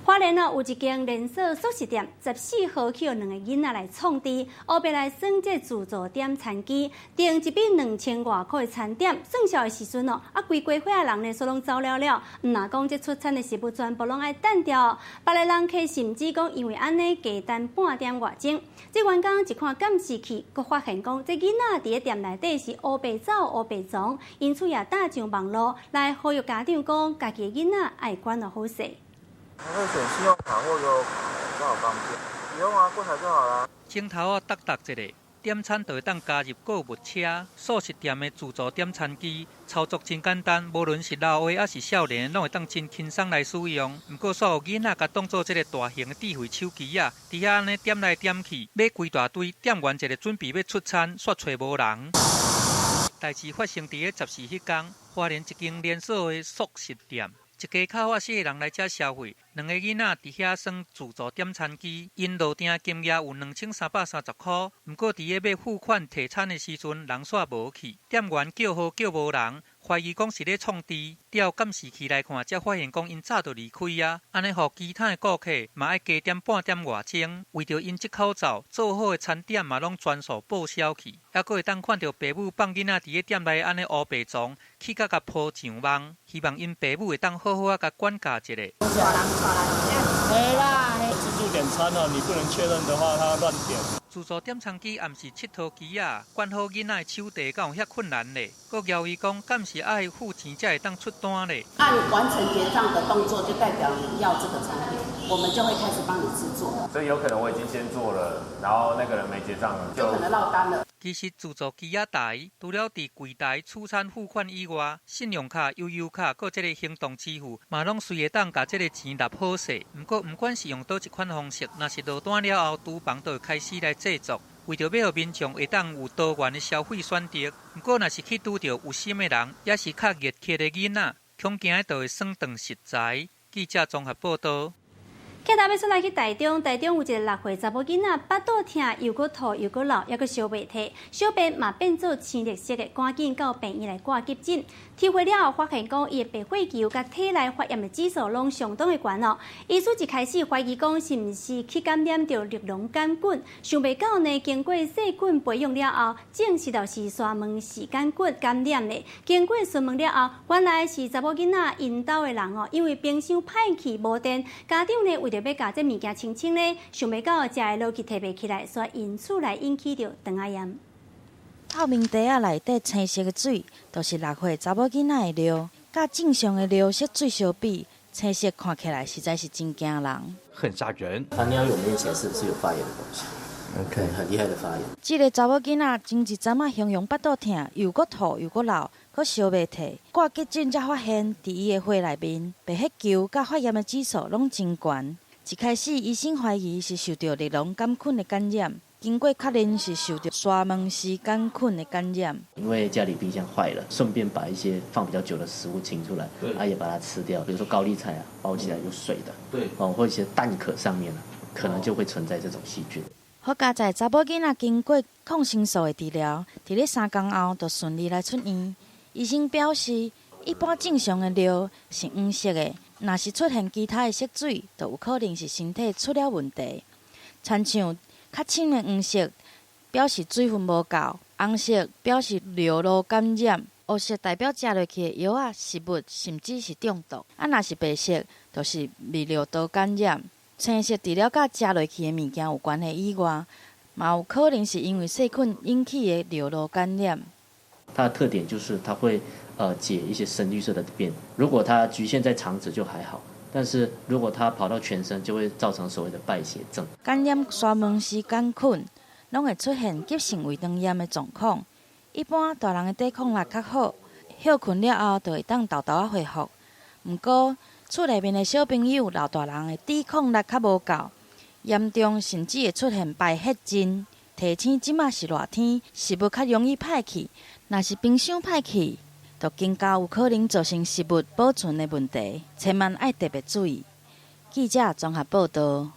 花蓮哦，有一間連鎖速食店，14號去予兩個囡仔來創治，烏白來耍這自助點餐機，訂一筆2000外箍的餐點，算數的時陣哦，啊，規家伙仔人呢，煞攏走了了，毋若講這出餐的食物全部攏愛等掉，別个人客甚至講因為按呢加等半點外鐘。這員工一看監視器，閣發現講這囡仔佇咧店內底是烏白走烏白藏，因此也打上網路來呼籲家長講，家己的囡仔愛管予好勢。會選信用卡或悠遊卡，比較方便。不用啊，櫃檯就好啦。鏡頭仔觸觸一下，點餐就會當加入購物車。速食店的自助點餐機操作真簡單，無論是老的抑是少年，攏會當真輕鬆來使用。毋過，煞有囡仔共當做這个大型的智慧手機仔，佇遐按呢點來點去，買規大堆，點完一个準備欲出餐，煞揣無人。代誌發生佇咧14彼工，花蓮一間連鎖的速食店。一家口仔四个人來遮消費，兩个囡仔佇遐耍自助點餐機，𪜶落訂金額有2330箍，毋過佇咧欲付款提餐的時陣，人煞無去，店員叫號叫無人，懷疑講是咧創治，調監視器來看，才發現講𪜶早就離開啊，按呢予其他的顧客嘛愛加點半點外鐘，為著𪜶這口走，做好的餐點嘛攏全數報銷去，猶閣會當看著爸母放囡仔佇咧店內按呢烏白傱，去甲共鋪上網，希望𪜶爸母會當好好仔共管教一下。自助點餐哦，你不能確認的話，他亂點。自助點餐機也毋是𨑨迌機仔，管好囡仔的手提敢有遐困難咧？閣枵伊講，敢是愛付錢才會當出單咧？按完成結帳的動作，就代表你要這個產品，我們就會開始幫你製作。所以有可能我已經先做了，然後那個人沒結帳，就可能落單了。其實自助機仔台除了佇櫃台取餐付款以外，信用卡、悠遊卡、閣這个行動支付，嘛攏隨會當共這个錢納好勢。毋過，毋管是用佗一款方式，若是落單了後，廚房就會開始來製作。為著欲予民眾會當有多元的消費選擇，毋過若是去拄著有心的人，抑是較熱血的囡仔，恐驚就會耍斷食材。記者綜合報導。鏡頭欲出來去台中，台中有一个6歲查某囡仔，腹肚疼，又閣吐又閣漏，猶閣燒袂退，小便嘛變做青綠色的，趕緊到病院來掛急診。抽血了後發現講，伊的白血球佮體內發炎的指數攏相當的懸哦。醫師一開始懷疑講是毋是去感染著綠脓桿菌，想袂到呢，經過細菌培養了後，證實著是沙門氏桿菌感染的。經過詢問了後，原來是查某囡仔𪜶兜的人哦，因為冰箱歹去無電，家長呢為著欲共這物件清清咧，想袂到食的落去提袂起來，所以因此來引起著腸仔炎。透明袋仔內底青色的水，就是6歲查某囡仔的尿，佮正常的尿色水相比，青色看起來實在是真驚人。很嚇人。他尿有沒有顯示是有發炎的東西？OK，很厲害的發炎。這个查某囡仔前一陣仔形容腹肚疼，又閣吐又閣漏，閣燒袂退，掛急診才發現，佇伊的血內面白血球佮發炎的指數攏真懸。一開始醫生懷疑是受著綠脓桿菌的感染，經過確認是受著沙門氏桿菌的感染。因為家裡冰箱壞了，順便把一些放比較久的食物清出來，啊也把它吃掉，比如說高麗菜啊，包起來有水的，對，哦或一些蛋殼上面可能就會存在這種細菌。好佳哉查某囡仔經過抗生素的治療，佇咧3工後就順利來出院。醫生表示，一般正常的尿是黃色的。若是出現其他的色水，就有可能是身體出了問題。親像較深的黃色，表示水分無夠；紅色表示尿路感染；烏色代表食落去的藥仔、食物，甚至是中毒。啊，若是白色，就是泌尿道感染。青色除了佮食落去的物件有關係以外，嘛有可能是因為細菌引起的尿路感染。它的特點就是它會解一些深綠色的便，如果它局限在腸子就還好，但是如果它跑到全身，就會造成所謂的敗血症。感染沙門氏桿菌，攏會出現急性胃腸炎的狀況。一般大人的抵抗力較好，歇睏了後就會當沓沓仔恢復。毋過厝內面的小朋友、老大人的抵抗力較無夠，嚴重甚至會出現敗血症。提醒這馬是熱天，食物較容易歹去，若是冰箱歹去，就更加有可能造成食物保存的問題，千萬愛特別注意。記者綜合報道。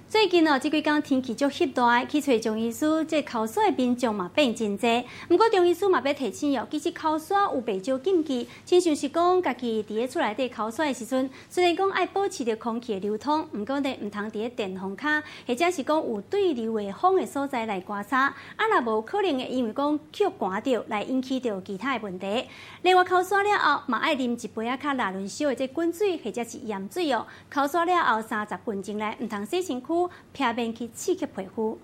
最近哦，這幾工天氣足翕熱，去揣中醫師，這哭痧的民眾嘛變真濟。毋過中醫師嘛欲提醒哦，其實哭痧有袂少禁忌，親像是講家己佇咧厝內底哭痧的時陣，雖然講愛保持著空氣的流通，毋過呢，毋通佇咧電風跤，或者是講有對流的風的所在來刮痧。啊，若無可能會因為講予寒著來引起著其他的問題。另外，哭痧了後嘛愛啉一杯仔較熱潤燒的這滾水或者是鹽水哦。哭痧了後30分鐘內毋通洗身軀。避免去刺激皮膚。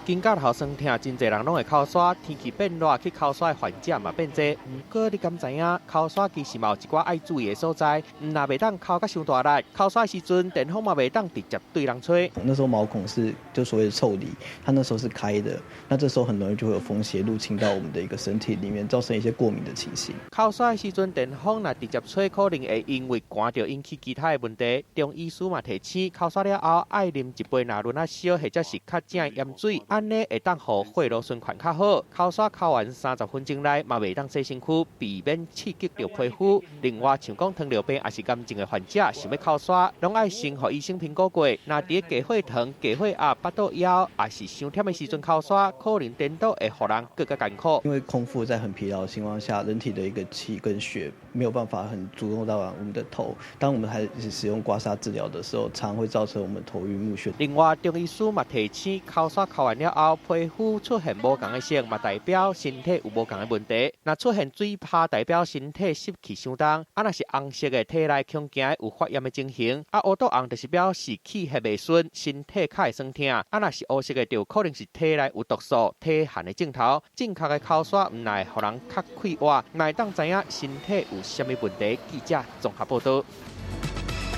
肩胛頭酸疼，真濟人攏會哭痧。天氣變熱，去哭痧的患者嘛變濟。毋過你敢知影，哭痧其實嘛有一寡愛注意的所在。毋若袂當哭甲傷大力，哭痧時陣電風嘛袂當直接對人吹。那時候毛孔是就所謂的腠理，它那時候是開的，那這時候很容易就會有風邪入侵到我們的一個身體裡面，造成一些過敏的情形。哭痧的時陣電風若直接吹，可能會因為寒著引起其他的問題。中醫師嘛提醒，哭痧了後愛啉一杯熱潤仔燒，或者是較正的鹽水。按呢會當予血路循環較好。哭痧哭完30分鐘內嘛袂當洗身軀，避免刺激著皮膚。另外，像講糖尿病抑是癌症的患者，想欲哭痧，攏愛先予醫生評估過。若佇咧低血糖、低血壓、腹肚枵，抑是傷忝的時陣哭痧，可能顛倒會予人閣較艱苦。因為空腹在很疲勞的情況下，人體的一個氣跟血沒有辦法很主動到我們的頭。當我們還是使用刮痧治療的時候，常會造成我們頭暈目眩。另外，中醫師嘛提醒，哭痧哭完了後，皮膚出現無仝的色，嘛代表身體有無仝的問題。若出現水泡，代表身體濕氣傷重；啊，若是紅色的，體內恐驚有發炎的情形。啊，烏肚紅就是表示氣血袂順，身體較會酸疼。啊，若是烏色的，就可能是體內有毒素、體寒的症頭。正確的哭痧，毋但會予人較快活，嘛會當知影身體有啥物問題。記者綜合報道。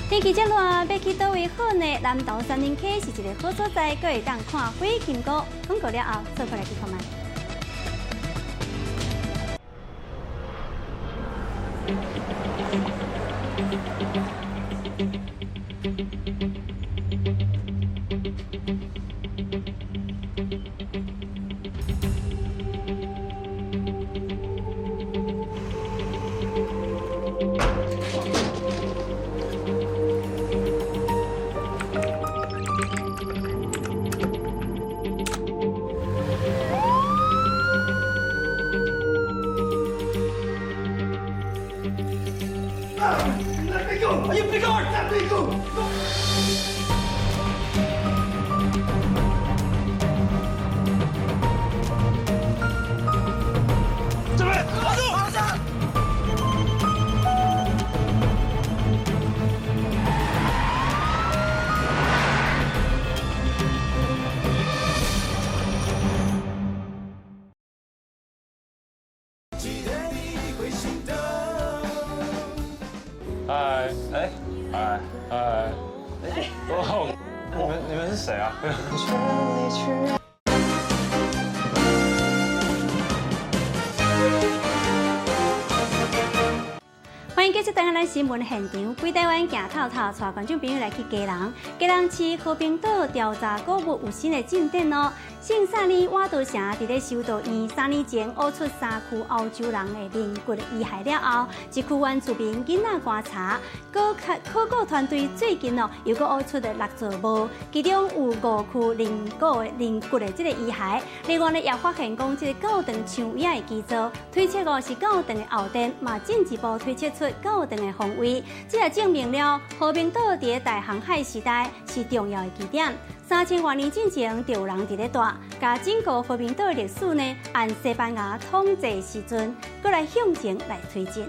天氣這熱，欲去佗位好呢？南投杉林溪是一个好所在，閣會當看火金菇。廣告了後，做伙來去看覓。嗨，哎，嗨，嗨，哦，你們是誰啊？歡迎繼續轉來咱新聞現場，規台灣行透透，帶觀眾朋友來去基隆。基隆市和平島調查古物有新的進展哦。聖薩尼瓦多城佇咧修道院3年前挖出3區歐洲人的人骨遺骸了後，一區原住民囡仔觀察，考古團隊最近哦又閣挖出了6座墓，其中有5區人骨的這個遺骸。另外呢，也發現講這個教堂牆壁的基座，推測哦是教堂的後殿，嘛進一步推測出教堂的方位，這也證明了和平島佇大航海時代是重要的基點。3000多年之前就有人佇咧住，共整個和平島的歷史呢，按西班牙統治時陣，閣來向前來推進。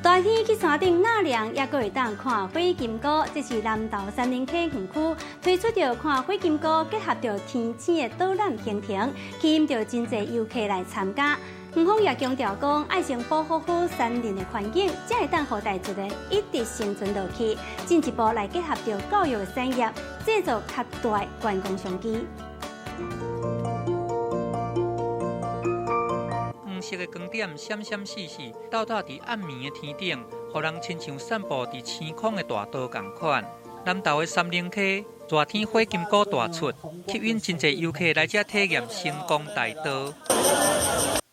大天去山顶纳凉，犹阁会当看火金姑。这是南投杉林溪园区推出著看火金姑结合著天星的导览行程，吸引著真济游客来参加。园方也强调讲，爱先保护好山林的环境，才会当予大自然一直生存落去。进一步来结合著教育的产业，制造较大的观光商机。黄色的光点闪闪烁烁，倒倒伫暗暝的天顶，予人亲像散步伫星空的大道仝款。南投的杉林溪热天火金姑大出，吸引真济游客来遮体验星光大道。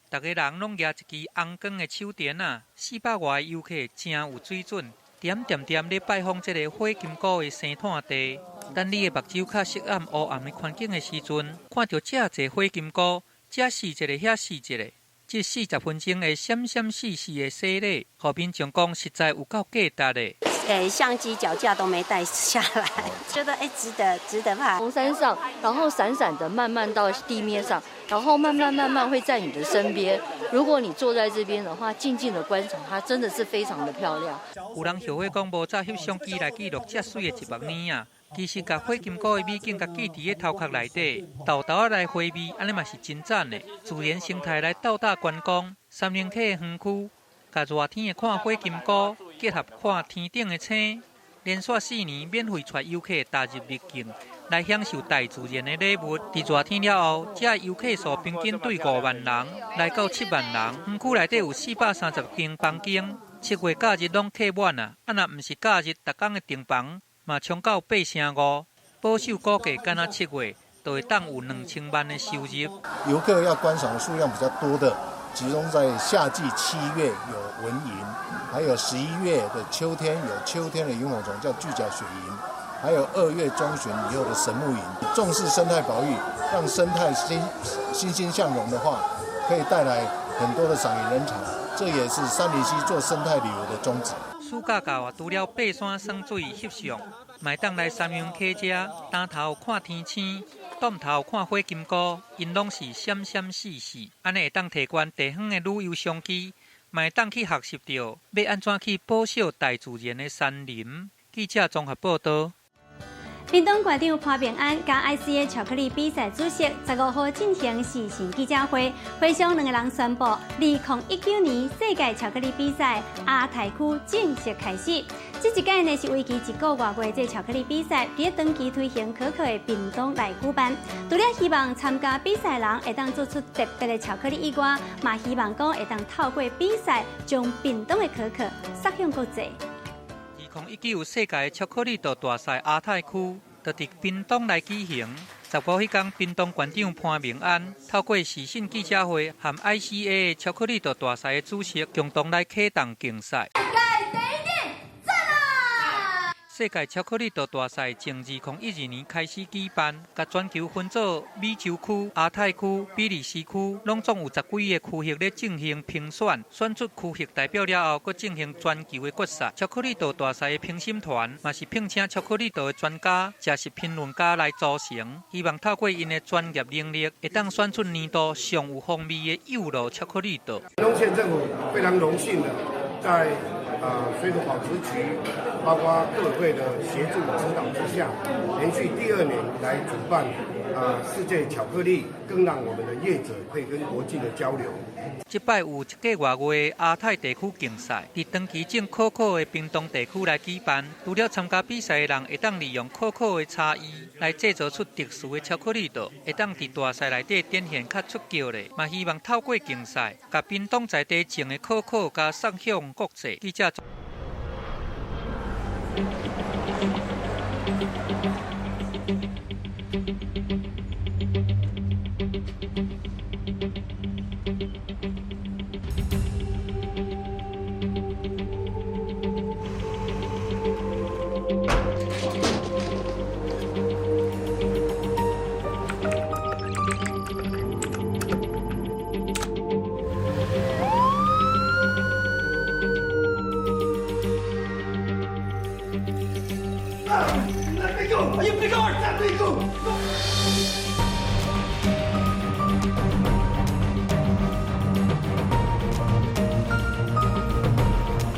逐个人拢举一支红光的手电仔，400外个游客真有水准，点点点咧拜访这个火金姑的生炭地。等你的目睭较适应乌暗的环境的时阵，看著遮济火金姑，遮死一个，遐死一个。这40分钟的闪闪烁烁的洗礼，予民众讲实在有够价值的。相机脚架都没带下来，觉得值得，值得拍。从山上，然后闪闪的慢慢到地面上，然后慢慢慢慢会在你的身边。如果你坐在这边的话，静静的观赏它，真的是非常的漂亮。有人后悔讲无早翕相机来记录这媠的一目呢啊！其实，共火金姑的美景，共记伫咧头壳内底，沓沓仔来回味，按呢嘛是真赞的。自然生态来斗搭观光，杉林溪的园区，共热天的看火金姑，结合看天顶的星，连续4年免费带游客踏入秘境，来享受大自然的礼物。伫热天了后，遮游客数平均对5万人来到7万人。园区内底有430间房间，7月假日拢客满啊！啊，若毋是假日，逐工的订房嘛冲到8成5，保守估计，敢若7月就会当有2000万的收入。游客要观赏的数量比较多的，集中在夏季7月有蚊蝇，还有11月的秋天有秋天的萤火虫，叫巨角雪萤，还有2月中旬以后的神木萤。重视生态保育，让生态欣欣向荣的话，可以带来很多的赏萤人潮，这也是杉林溪做生态旅游的宗旨。暑假到啊，除了爬山耍水、翕相，嘛会当来杉林溪遮，担头看天星，当头看火金姑，𪜶拢是闪闪烁烁，按呢会当提悬地方的旅游商机，嘛会当去学习著欲按怎去保守大自然的山林。记者综合报道。屏东县长潘孟安佮 ICA 巧克力比赛主席15号进行视讯记者会，会上两个人宣布，2019年世界巧克力比赛亚太区正式开始。这一届呢是为期1个外月的巧克力比赛，伫长期推行可可的屏东来举办。除了希望参加比赛人会当做出特别的巧克力以外，嘛希望讲会当透过比赛将屏东的可可送向国际。2019世界巧克力大赛亚太区，就伫屏东来举行。15彼天，屏东县长潘孟安透过视讯记者会，和 ICA 巧克力大赛的主席共同来启动竞赛。世界巧克力大赛从2012年开始举办，共全球分做美洲区、亚太区、比利时区，拢总有10几个区域咧进行评选，选出区域代表了后，阁进行全球的决赛。巧克力大赛的评审团嘛是聘请巧克力的专家、食食评论家来组成，希望透过𪜶的专业能力，会当选出年度上有风味的幼露巧克力。屏东县政府非常荣幸的在水土保持局，包括客委会的协助指导之下，连续第2年来主办世界巧克力，更让我们的业者可以跟国际的交流。这摆有1个外月亚太地区竞赛，伫长期种可可的屏东地区来举办。除了参加比赛的人会当利用可可的差异来制作出特殊的巧克力道，会当伫大赛内底展现较出格的。嘛希望透过竞赛，共屏东在地种的可可共送向国际。记者。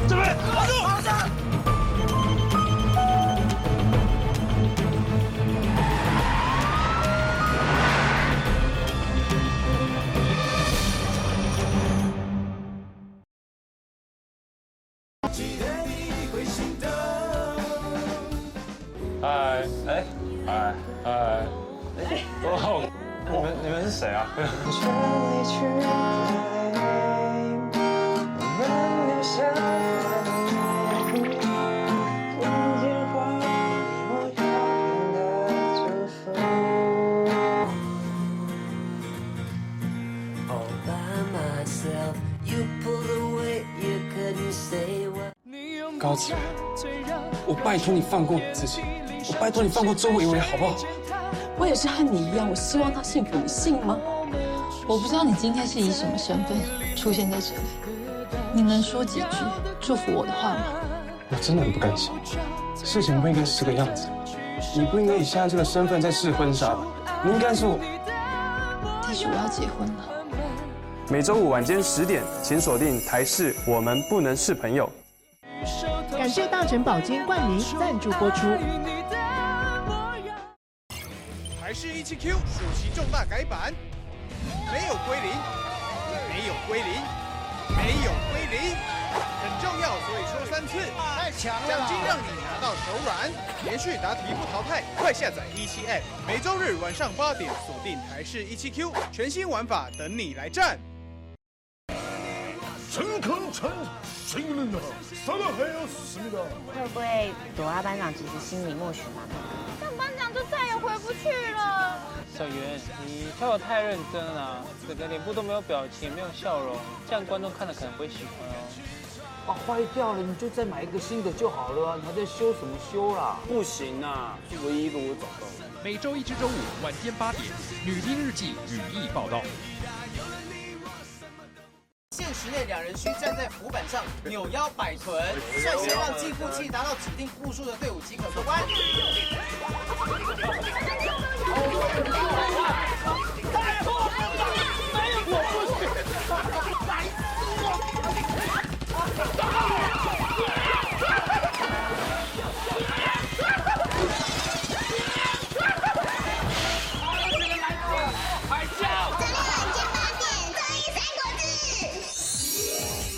准备。嗨，哎，嗨，嗨，哦，你们是谁啊？高子，我拜托你放过你自己，我拜托你放过周维维，好不好？我也是和你一样，我希望他幸福，你信吗？我不知道你今天是以什么身份出现在这里，你能说几句祝福我的话吗？我真的很不甘心，事情不应该是这个样子，你不应该以现在这个身份在试婚纱吧？你应该是我，但是我要结婚了。每周五晚间10点，请锁定台视《我们不能是朋友》。感谢大成宝金冠名赞助播出。台视17Q 暑期重大改版，没有归零，没有归零，没有归零，很重要，所以说3次。太强了！奖金让你拿到手软，连续答题不淘汰，快下载17 App，每周日晚上8点锁定台视17Q，全新玩法等你来战。陈康成，생일은사랑하였습니다。会不会朵拉班长其实心里默许妈妈？这样班长就再也回不去了。小圆，你跳得太认真了，整个脸部都没有表情，没有笑容，这样观众看了可能不会喜欢哦。啊，坏掉了你就再买一个新的就好了啊，你还在修什么修啦？不行啊，是唯一一个我找到的。每周一至周五晚间8点，《女兵日记》语义报道。限时内，两人需站在浮板上扭腰摆臀，率先让计步器达到指定步数的队伍即可过关。太过分了！没有，我不行，烦死我！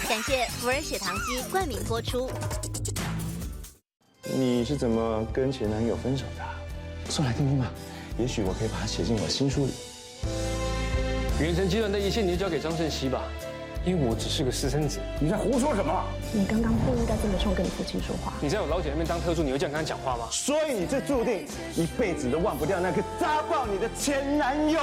感谢福尔血糖机冠名播出。你是怎么跟前男友分手的？说来听听吧，也许我可以把它写进我新书里。远程集团的一切你就交给张胜熙吧，因为我只是个私生子。你在胡说什么？你刚刚不应该这么冲跟你父亲说话。你在我老姐那边当特助，你会这样跟他讲话吗？所以你就注定一辈子都忘不掉那个扎爆你的前男友。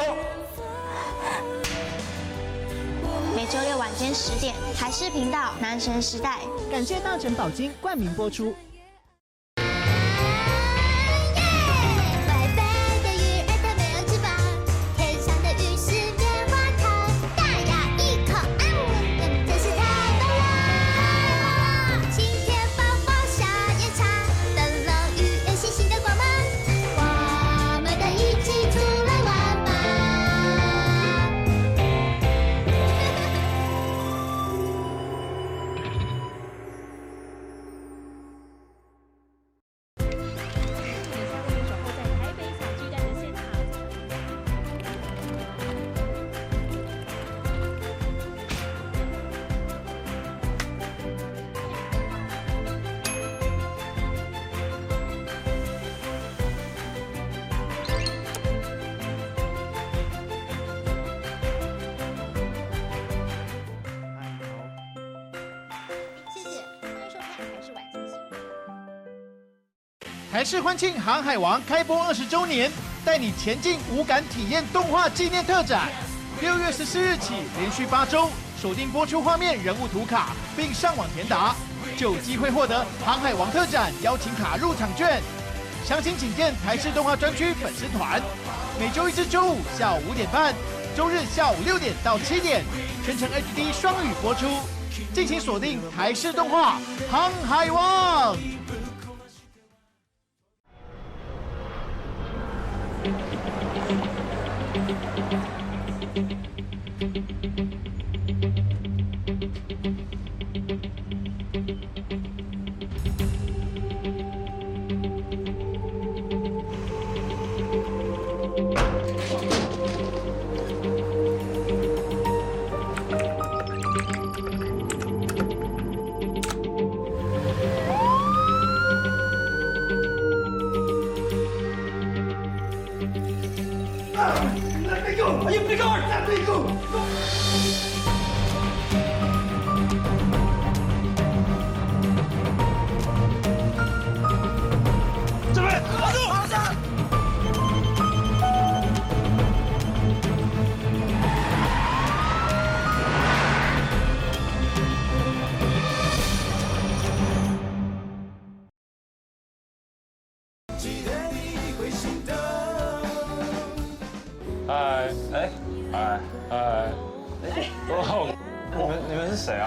每周六晚间10点，台视频道《男神时代》。感谢大成宝金冠名播出。台视欢庆《航海王》开播20周年，带你前进无感体验动画纪念特展。6月14日起，连续8周锁定播出画面人物图卡，并上网填答，就有机会获得《航海王》特展邀请卡入场券。详情请见台视动画专区粉丝团。每周一至周五下午5点半，周日下午6点到7点，全程 HD 双语播出。敬请锁定台视动画《航海王》。你別講，別講。準備，跑住！跑上。哎哎哎哎！哦，你們是誰啊？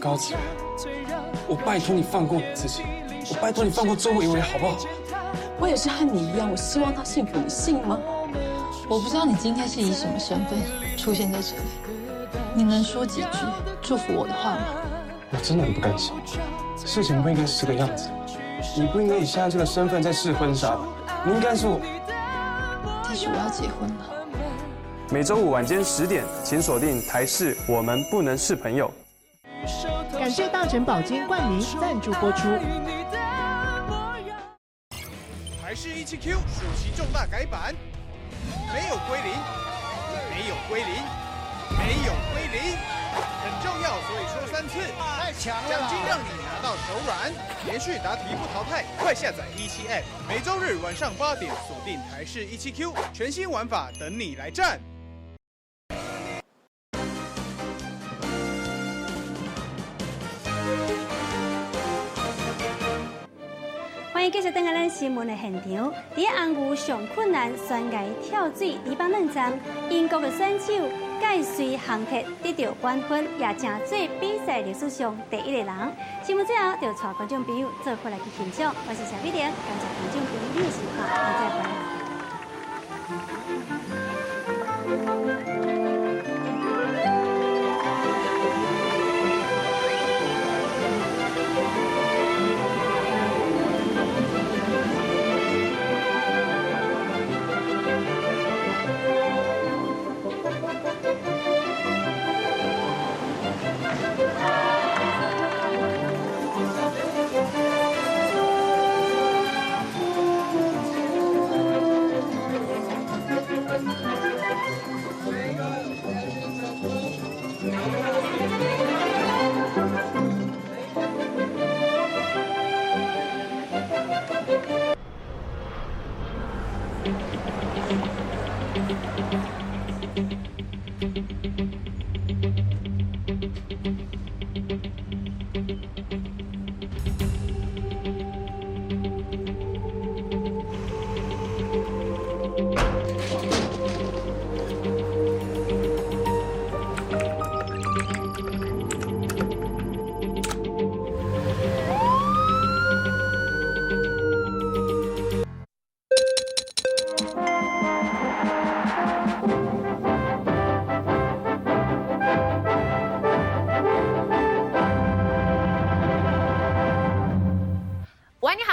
高子，我拜託你放過你自己。我拜託你放過周維維好不好？我也是和你一樣，我希望他幸福，你信嗎？我不知道你今天是以什麼身份出現在這裡，你能說幾句祝福我的話嗎？我真的很不甘心，事情不應該是這個樣子，你不應該以現在這個身份在試婚紗吧？你應該是我，但是我要結婚了。每週五晚間10點，請鎖定台視《我們不能是朋友》。感謝大成寶金冠名贊助播出。台視17Q 暑期重大改版，沒有歸零，沒有歸零，沒有歸零，很重要，所以說3次。太強了！獎金讓你拿到手軟，連續答題不淘汰，快下載17 App，每週日晚上8點鎖定台視17Q，全新玩法等你來戰。歡迎繼續登來咱新聞的現場。佇紅牛上困難懸崖跳水禮拜兩站，英國的選手蓋瑞杭特得到冠軍，也成做比賽歷史上第一個人。新聞最後就帶觀眾朋友做伙來去欣賞。我是謝美玲，感謝觀眾朋友的收看，我再會。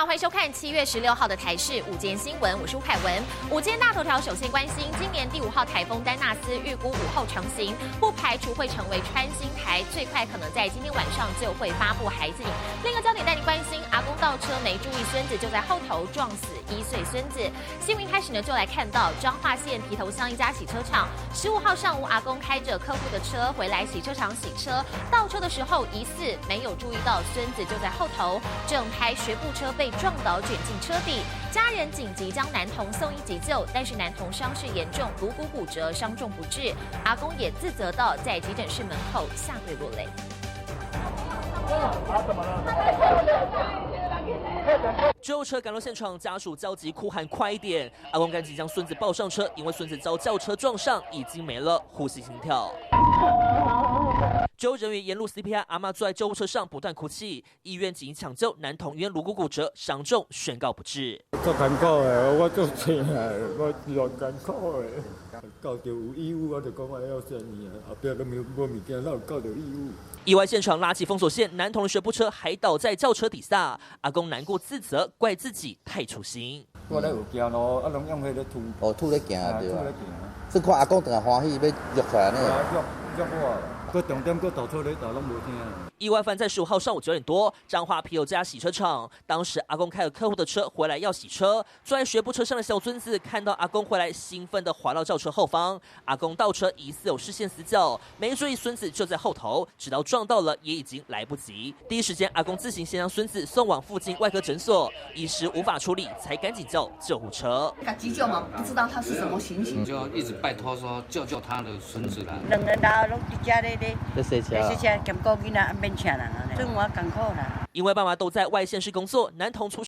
欢迎收看7月16号的台视午间新闻，我是吴凯文。午间大头条首先关心，今年第5号台风丹纳斯预估午后成型，不排除会成为穿心台，最快可能在今天晚上就会发布海警。另一个焦点带您关心，阿公倒车没注意，孙子就在后头撞死1岁孙子。新闻一开始呢，就来看到彰化县皮头乡一家洗车厂，15号上午，阿公开着客户的车回来洗车场洗车，倒车的时候疑似没有注意到孙子就在后头，整台学步车被撞倒卷进车底，家人紧急将男童送医急救，但是男童伤势严重，颅骨骨折，伤重不治。阿公也自责到在急诊室门口下跪落泪。救护车赶到现场，家属焦急哭喊：“快一点！”阿公赶紧将孙子抱上车，因为孙子遭轿车撞上，已经没了呼吸心跳。救護人員沿路 CPR，阿嬤坐在救護車上不斷哭泣。醫院緊急搶救，男童因顱骨骨折，傷重，宣告不治。足艱苦的，我足疼的，我偌艱苦的。到著有義務，我就講我要送醫啊，後壁攏無無物件，哪有到著義務？意外現場拉起封鎖線，男童的學步車還倒在轎車底下。阿公難過自責，怪自己太粗心。我咧學行路，啊，攏用彼个推。哦，推咧行對吧？這看阿公當下歡喜，欲約出來呢。約約我。閣重點閣倒錯咧，倒攏無聽。意外發生在15號上午9點多，彰化皮尤這家洗車廠。當時阿公開了客戶的車回來要洗車，坐在學步車上的小孫子看到阿公回來，興奮地滑到轎車後方。阿公倒車疑似有視線死角，沒注意孫子就在後頭，直到撞到了也已經來不及。第一時間，阿公自行先將孫子送往附近外科診所，一時無法處理，才趕緊叫救護車。急救嘛，不知道他是什麼情形，就一直拜託說救救他的孫子啦。兩个老攏佇遮咧咧，咧洗車，洗車兼顧囡仔，免請人啊，所以我艱苦啦。因為爸媽都在外縣市工作，男童出。